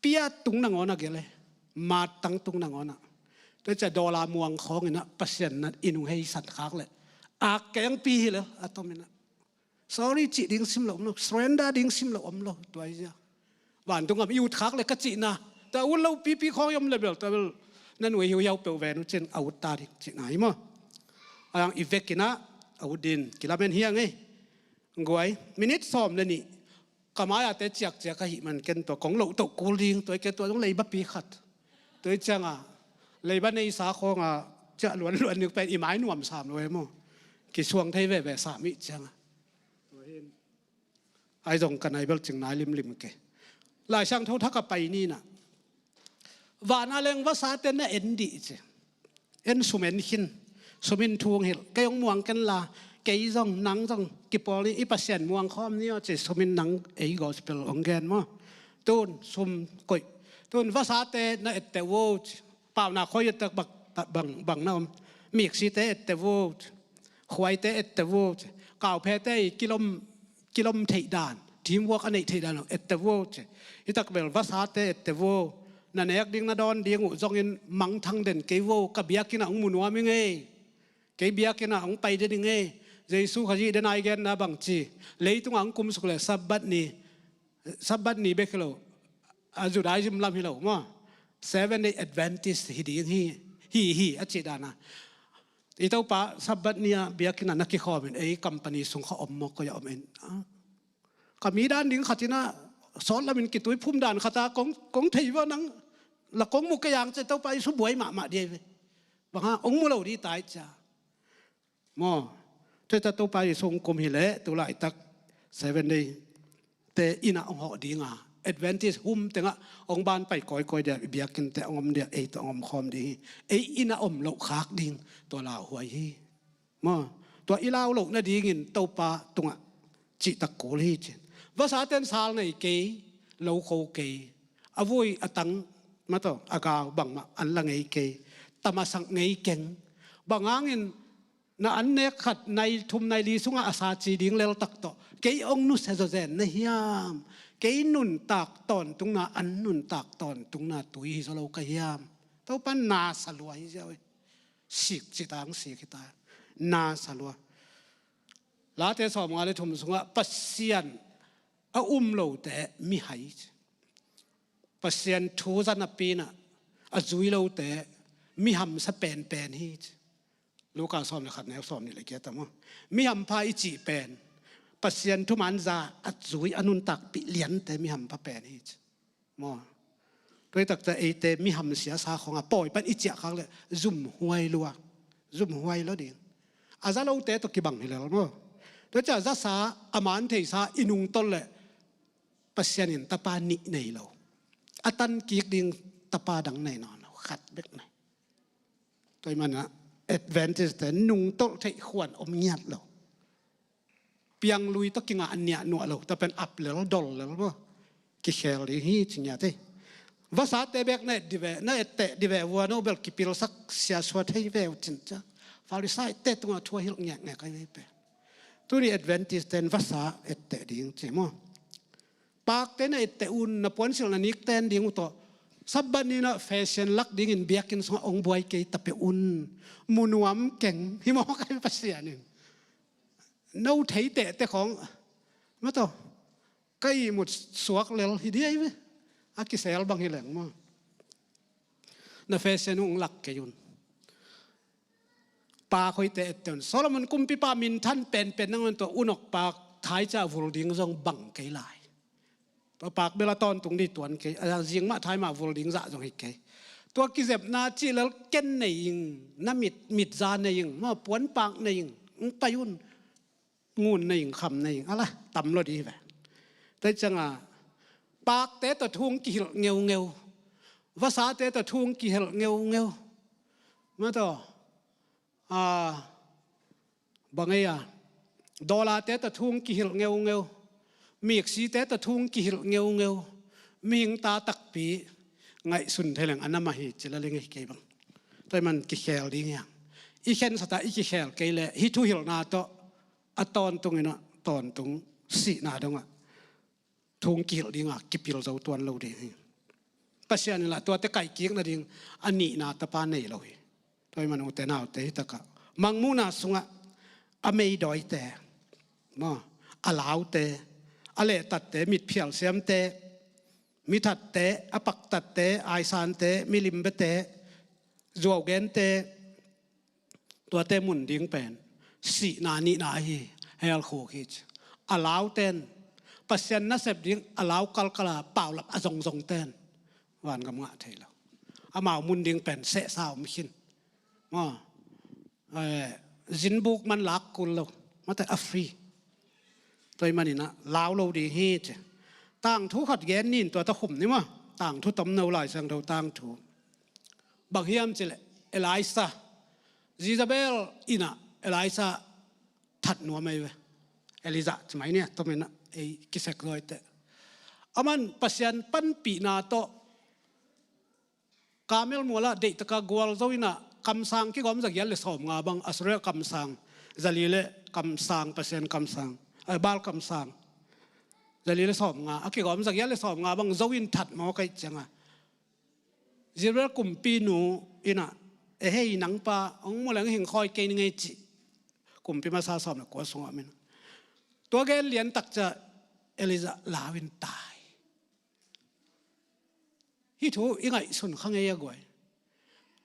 Piat tung nangawn a gel e. Mat tang tung nangawn a. Tua ciah dollar muang khawng inah Pasian na in hong heisan khak leh, ak kengpi hi lel a tom inah. Sorry cih ding sim lo om lo. Surrender ding sim lo om lo. Tua hi zia. Vantung gam i ut khak leh ka cihna, tua ut lo pipi khawng i om leh bel, tua bel na nuai hiuhiau peuh ven uh cin a ut ta ding cihna hi maw. A dang i vek inah a ut din kilamen hi a ngei. Guai, minit sawm le nih. Ka mai-ate ciakciak ahih man ken tua kong loh toh kul ding, tua i ke tua zong leibapi khat. Tua i cianga leiba neisa khawnga ciah luanluan ning pen i mai nuam sam lo e maw. Kisuang thei veve sam ih cianga. Tua hin ai zong ka nai bel cing nai limlim ke. Lai Siangtho thak a pai ninah, vana leng vasate na en dih ci. En sum en khin. Sum in thu hong hilh. Kei hong muang ken la, kei zong nang zong kipawl ni, i Pasian muang khawm ni aw ci. Sum in nang ei gospel hong gen maw. Tun sum koih. Tun vasate na etteh vo ci. Paunak khawi ettak bang, bang, bang na om. Miksite etteh vo ci. Khuaite etteh vo ci. Kauphete i kilom, kilom theih dan, teamwork a neih theih dan etteh vo ci. Hitak bel vasate etteh vo. Na nek ding na dawn ding uh zongin mangthang den kei vo, ka biakinn ah hong mu nuam i ngei. Kei biakinn ah hong pai den i ngei. Jesu Khazih den ai genna bangci, leitungah hong kumsuk leh Sabbath ni, Sabbath ni bek hi lo, a Judaism lam hi lo maw. Seven Day Adventist hi ding hi, hi, hi a cih dana. I Topa Sabbath ni-a biakinn ah na kikhawmin ei company sung kha om maw, koi a om in. Ah. Ka mi dan ding khat inah sawt lamin kitui phum dan khata kong, kong thei va nang la kong mu kei ang ci. Topa Jesu buai mahmah dia i ve. Bang hang hong mu lo dih tai cia. Maw. Tua ta Topa Jesu hong kum hileh tu laitak Seven Day te innah hong hawh dinga, Adventist hum tengah hong ban pai kawikawi dia, i biakinnte hong om dia, ei tawh hong om khawm ding hi. Ei innah om loh khak ding tua lauhuai hi. Maw, tua i lau loh nadingin Topa tungah cihtak kul hi cin. Vasaten sal nei kei, lo kho kei, a vui a tang, mataw, a gau bangmah an la ngei kei, tamasak ngei keng. Bang hangin na an nek khat nai thum nai li sungah a sa ci ding leltak tawh kei hong nusia zawzen na hiam? Kei nuntak tawntungna, an nuntak tawntungna tui hi zaw lo ka hiam? Topa na sa lua hi ziau hi. Sik cita ang sik hita. Na sa lua. Late sawmnga le thum sungah Pasian a um lote mihai ci. Pasian thu zanapi inah a zui lote mihamsa penpen hi ci. Luka sawm le khat neu sawm nih le kia ta maw. Mihampha i cih pen Pasian thuman za a zui a nuntakpih liante mihampha pen hi ci. Maw. Tua i takta eite miham siasa khawngah pawi pan i ciah khak leh zumhuai lua. Zumhuai lua ding. A za lote tawh kibang hi lel maw. Tua ciah zasa a man theisa i nungtolh leh Pasian in tapa nih nei lo. A tan kik ding tapa dang nei nawn lo. Khat bek nei. Tua i manah Adventist te nungtolh theih khuan om ngiat lo. Pianglui tawh kingah niah nuah lo, tua pen ap lel dol lel maw. Kikhel ding hi ci ngiat hi. Vasate bek na et dih ve, na etteh dih ve vua, no bel kipilsak siasua thei ve uh cin cia. Pharisee te tungah thu a hilh ngekngek ahi ve pen. Tuni Adventist ten vasa etteh ding ci maw. Pakte na etteh un, na puansilh na nikten ding uh tawh Sabbath ni-in ah fashion lak dingin biakinn sungah hong buai kei ta peuh un. Mu nuam keng hi maw, kai Pasian in. No theitehte khawng mataw, ka ihmut suak lel hi dih ahi ve. A kisel bang hi leng maw. Na fashion uh hong lak kei un. Pak hoihte ette un. Solomon kumpipa minthan penpen nangawn tua unok pak thaica vul ding zong bang kei lai. Tua pak bel a tawntung dih tuan kei, a zing mah thai mah vul ding zah zong hi kei. Tua kizepna cih lel ken nei ing, na mit, mitza nei ing, ma puanpak nei ing, hong pai un. Ngun nei ing, kham nei ing, ala tam lo dih hi ve. Tua hi cianga pakte tawh thu hong kihilh ngeungeu, vasate tawh thu hong kihilh ngeungeu. Ma tawh, a, bang ei a, dollar-te tawh thu hong kihilh ngeungeu, miksite tawh thu hong kihilh ngeungeu, mihing ta takpi ngaihsun thei leng a na mah hi ci lel ing ei kei bang. Tua hi man kikhel ding hiang. I khensat a i kikhel kei leh hih thuhilhna tawh a tawntung in a tawntung sihna dongah thu hong kihilh dinga kipil zo tuan lo ding hi. Pasian in lah tuate kaihkik nading a nihna tapa nei lo hi. Tua hi man ute naute, hi takah Mangmuhna sungah a meidawite, maw, a laute, a lehtatte, mitphial siamte, mithatte, a paktatte, aisante, milimbete, zuaugente, tuate mun ding pen sihna nihna ahi, hell khuk hi ci. A lauten, Pasian nasep ding a lau kalkala paulap a zongzongten vangam ngah thei lo. Amau mun ding pen sehsa om khin. Maw, eh, zinbuk man lak kul lo. Mate a free. Tua hi manin a lau lo ding hi ci. Tangthu khat gen nin tua ta khum ni maw. Tangthu tomno Lai Siangtho tangthu. Bang hiam cih leh Elisha, Jezebel in a Elisha that nuam ei ve. Elijah ci mai ni a, tom in a ei kisek zawite. Aman Pasian panpihna tawh Karmel mualah deihtaka gualzo in a kamsang kigawm zagiat le sawmnga bang, Assyria kamsang, zali le kamsang, Pasian kamsang, eh, Baal kamsang, zali le sawmnga, a kigawm zagiat le sawmnga bang zo in that mawk ahih cianga Jezebel kumpinu in a, "E hei, nangpa hong mu leng hing khawi kei ning ei," ci. Kumpi masa sawm le kua sungah om in a, tua gen lian tak ciang Elijah lau in tai. Hih thu i ngaihsun kha ngei a guai.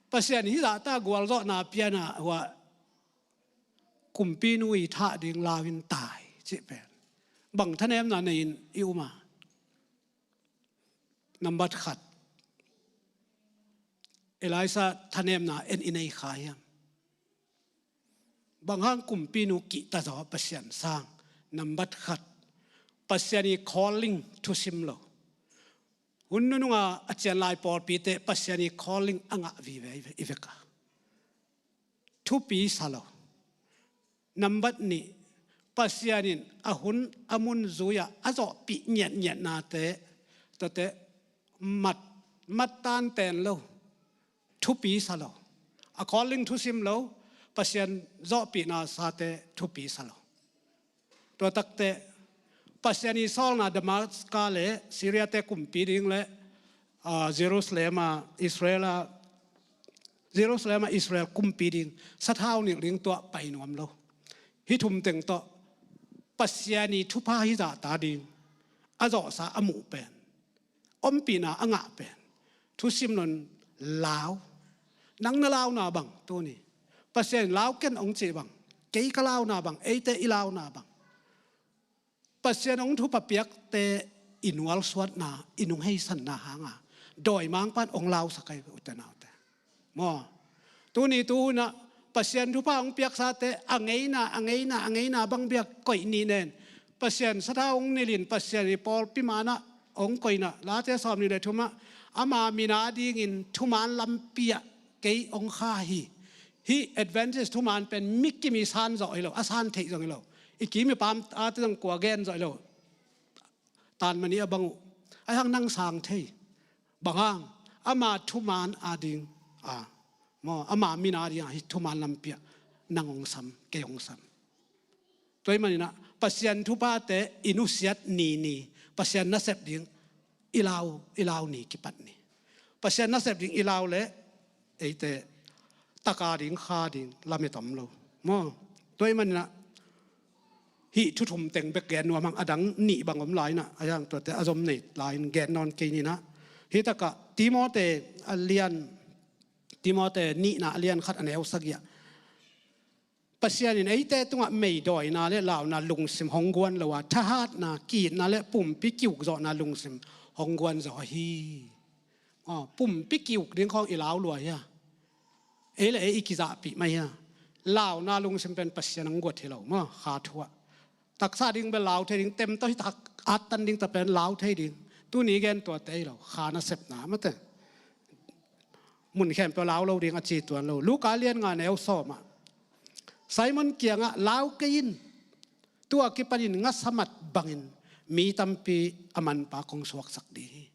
Pasian hih zahta gualzawhna piana hua kumpinu i thah ding lau in tai cih pen bang thanemna nei in i um a? Nambat khat, Elisha thanemna en i nei kha hiam? Bang hang kumpinu kihta zaw Pasian sang? Nambat khat, Pasian i calling thusim lo. Hun nununga a cianlai pawlpite Pasian i calling a ngah vive i veka. Thupi sa lo. Nambat nih, Pasian in a hun a mun zui-ah a zawhpih ngiatngiatnate, tuate mat, mat tanten lo. Thupi sa lo. A calling thusim lo, Pasian zawhpihna sate thupi sa lo. Tua takte Pasian i sawlna Damascus le Syria-te kumpi ding le, ah, Jerusalem a Israel a, Jerusalem a Israel kumpi ding, sathau nilh ding tua pai nuam lo. Hih thum teng tawh Pasian i thupha hih zahta ding a zawhsa a muh pen, ompihna a ngah pen, thusim lo in lau. Nang na launa bang tuni, Pasian in lau ken hong cih bang, kei ka launa bang, eite i launa bang, Pasian hong thupha piakte i nualsuatna, i nungheisanna hanga dawimangpa in hong lausak ahi ve, ute naute. Maw, tuni tu hunah Pasian thupha hong piaksate a ngeina, a ngeina, a ngeina bang biak koih ni nen. Pasian sathau hong nilhin, Pasian i pawlpi manah hong koihna, Late sawmnih le thumah, ama mina dingin thuman lampi-ah kei hong kha hi. Hih Adventist thuman pen mi kim i san zawh hi lo, a san theih zong hi lo. I kim i pam ate zong kua gen zawh hi lo. Tan mani a bang uh, ahi hang nang sang thei. Bang hang, ama thuman a ding a, maw, ama mina ding a hih thuman lampi-ah nang hong sam, kei hong sam. Tua hi maninah Pasian thuphate i nusiat nini, Pasian nasep ding i lau, i lau ni kipat ni. Pasian nasep ding i lau leh eite taka ding, kha ding lamet om lo, maw? Tua hi maninah hih thu thum teng bek gen nuam hang, a dang nih bang om lai inah, a yang tuate a zom nei lai-in gen nawn kei ninah. Hih takah Timote a lian Timote nihna a lian khat a neu sagih ah, Pasian in eite tungah meidawina le launa lungsim hong guan lo a, thahatna, ki-itna le pumpi kiukzawhna lungsim hong guan zaw hi. Aw, pumpi kiuk ding khawng i lau lua hia? Ei le ei i kizahpih mah hia? Launa lungsim pen Pasian hong guat hi lo maw, kha thu ah. Taksa ding bel lau thei ding, tem tawh hi tak, attan ding ta pen lau thei ding. Tuni gen tuate hi lo, kha nasepna mate. Mun khempeuh lau lo ding a ci tuan lo. Luka lian nga neu sawm ah, Simon kiangah lau kei in, tua kipanin ngasa mat bangin mi tampi a manpa kong suaksak ding hi.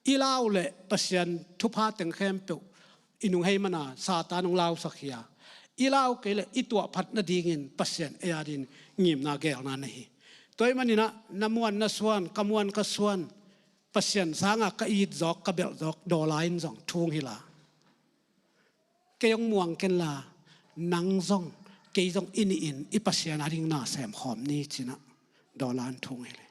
I lau le Pasian thupha teng khempeuh i nunghei mana Satan hong lausak hi a, i lau kei le i tuahphat nadingin Pasian ei adin ngimna gelna nei hi. Tua ahih maninah na muan na suan, ka muan ka suan, Pasian sangah ka it zawk, ka belh zawk, dawla in zong thung hi la. Kei hong muang ken la, nang zong, kei zong i nihin i Pasian ading na sem khawm ni cinah dawla in thung hi le.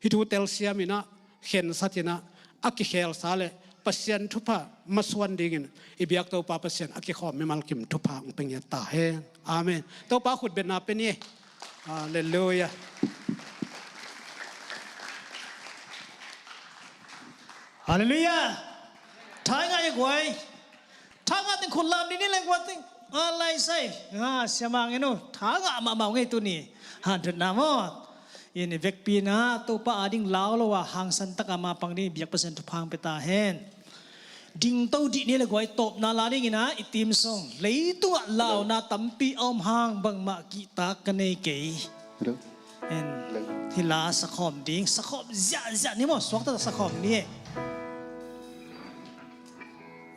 Hih thu telsiam inah, khensat inah, a kikhelsa le Pasian thupha masuan dingin i biak Topa Pasian a kikhawm mimal kim thupha hong pe ngiat ta hen. Amen. Topa khutbetna pe ni. Halleluia. Halleluia. Tha ngah e guai. Tha ngah teng khut lam ding ni leng guai teng. A lai sai. Nga siamang enu. Tha ngah mahmah ngei tuni. Hundred na maw. In i vekpi na Topa ading lau lo a hangsan taka mapang ding biak Pasian thupha hong pe ta hen. Dingto dih ni le guai, tawpna la dingin ah i theme song, leitungah launa tampi a om hang bangmah kihtak ka nei kei. Hello. En, hello. Hi la sakhawm ding, sakhawm ziahziah ni maw, suakta sakhawm ni e.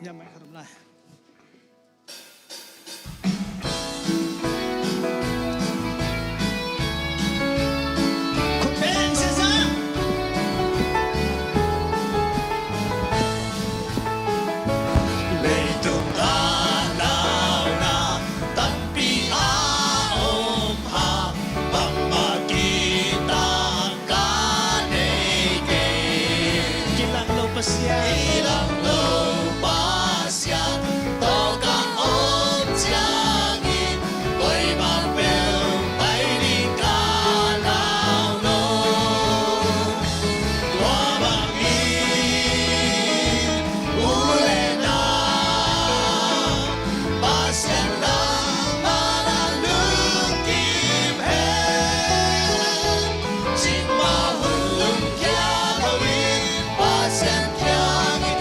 Ya mai kharum lai. Leitung ah launa tampi a om hang, bangmah kihtak ka nei kei. Kilanglo Pasian, kilanglo Pasian, tawh ka om ciangin, koi bang bel pai ding ka lau lo. Tua bangin u le nau Pasian lam mah na lungkim hen. Cikmah hun lungkhia lo in Pasian kiang i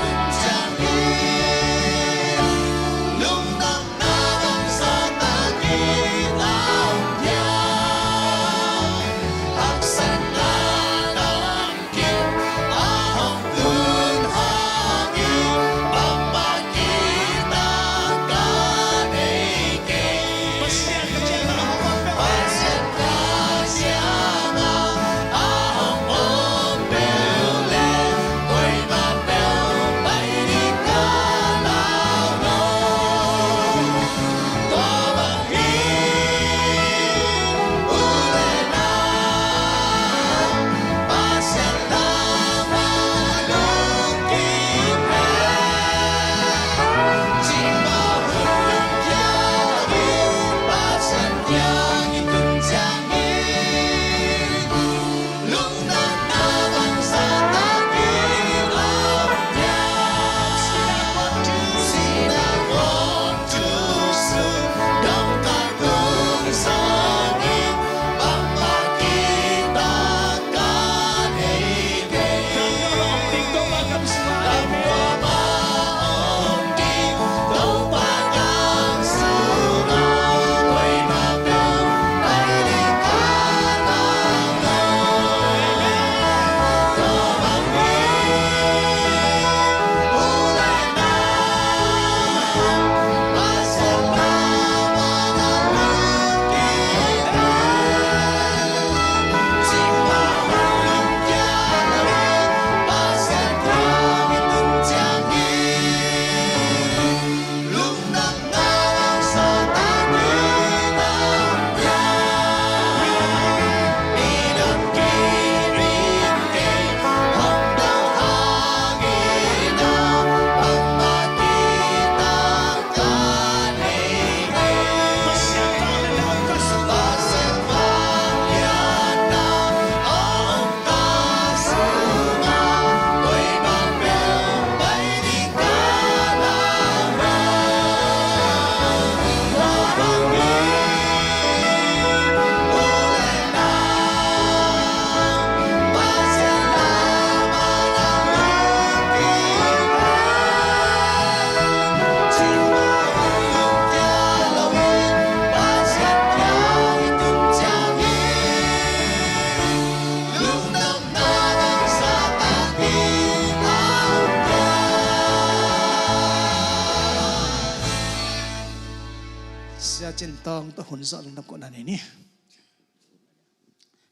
Tawng tawh hun zawh lungdam kohna nei ni.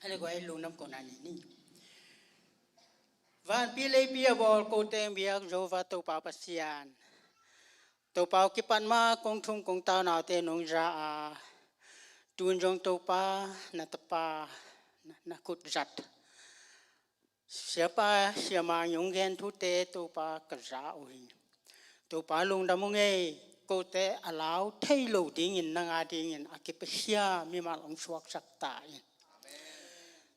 Hale guai, lungdam kohna nei ni. Vanpi leipi a bawl ko teng biak Jehovah Topa Pasian, Topa aw, kipat ma kong thum kong tau naute nong za a, tun zong Topa na tapa na, na khut zat siapa siama in hong gen thute Topa ka za uh hi. Topa lungdam ung ei, kote a lau thei lo dingin nang a dingin a kipakhia mimal hong suaksak ta in.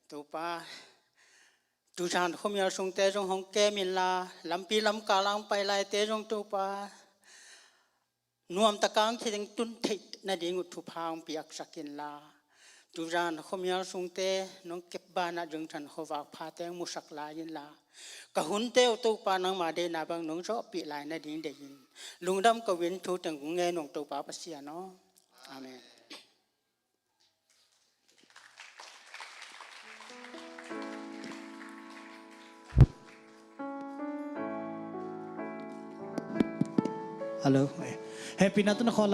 Topa, tuzan khuamial sungte zong hong kem inla, lampi lamkal a hong pai laite zong Topa nuamtak a hong thiteng tun theih nading uh thupha hong piaksak inla, tuzan khuamial sungte nong kep banah zingtan khuavak phate hong musak lai inla, ka hunte uh Topa nangma deihna bang nong zawhpih lai nading deihin lungdam ko in, thu teng kong ngen ung Topa Pasian aw. Amen. Hello. Hehpihna tawh na khawl lai.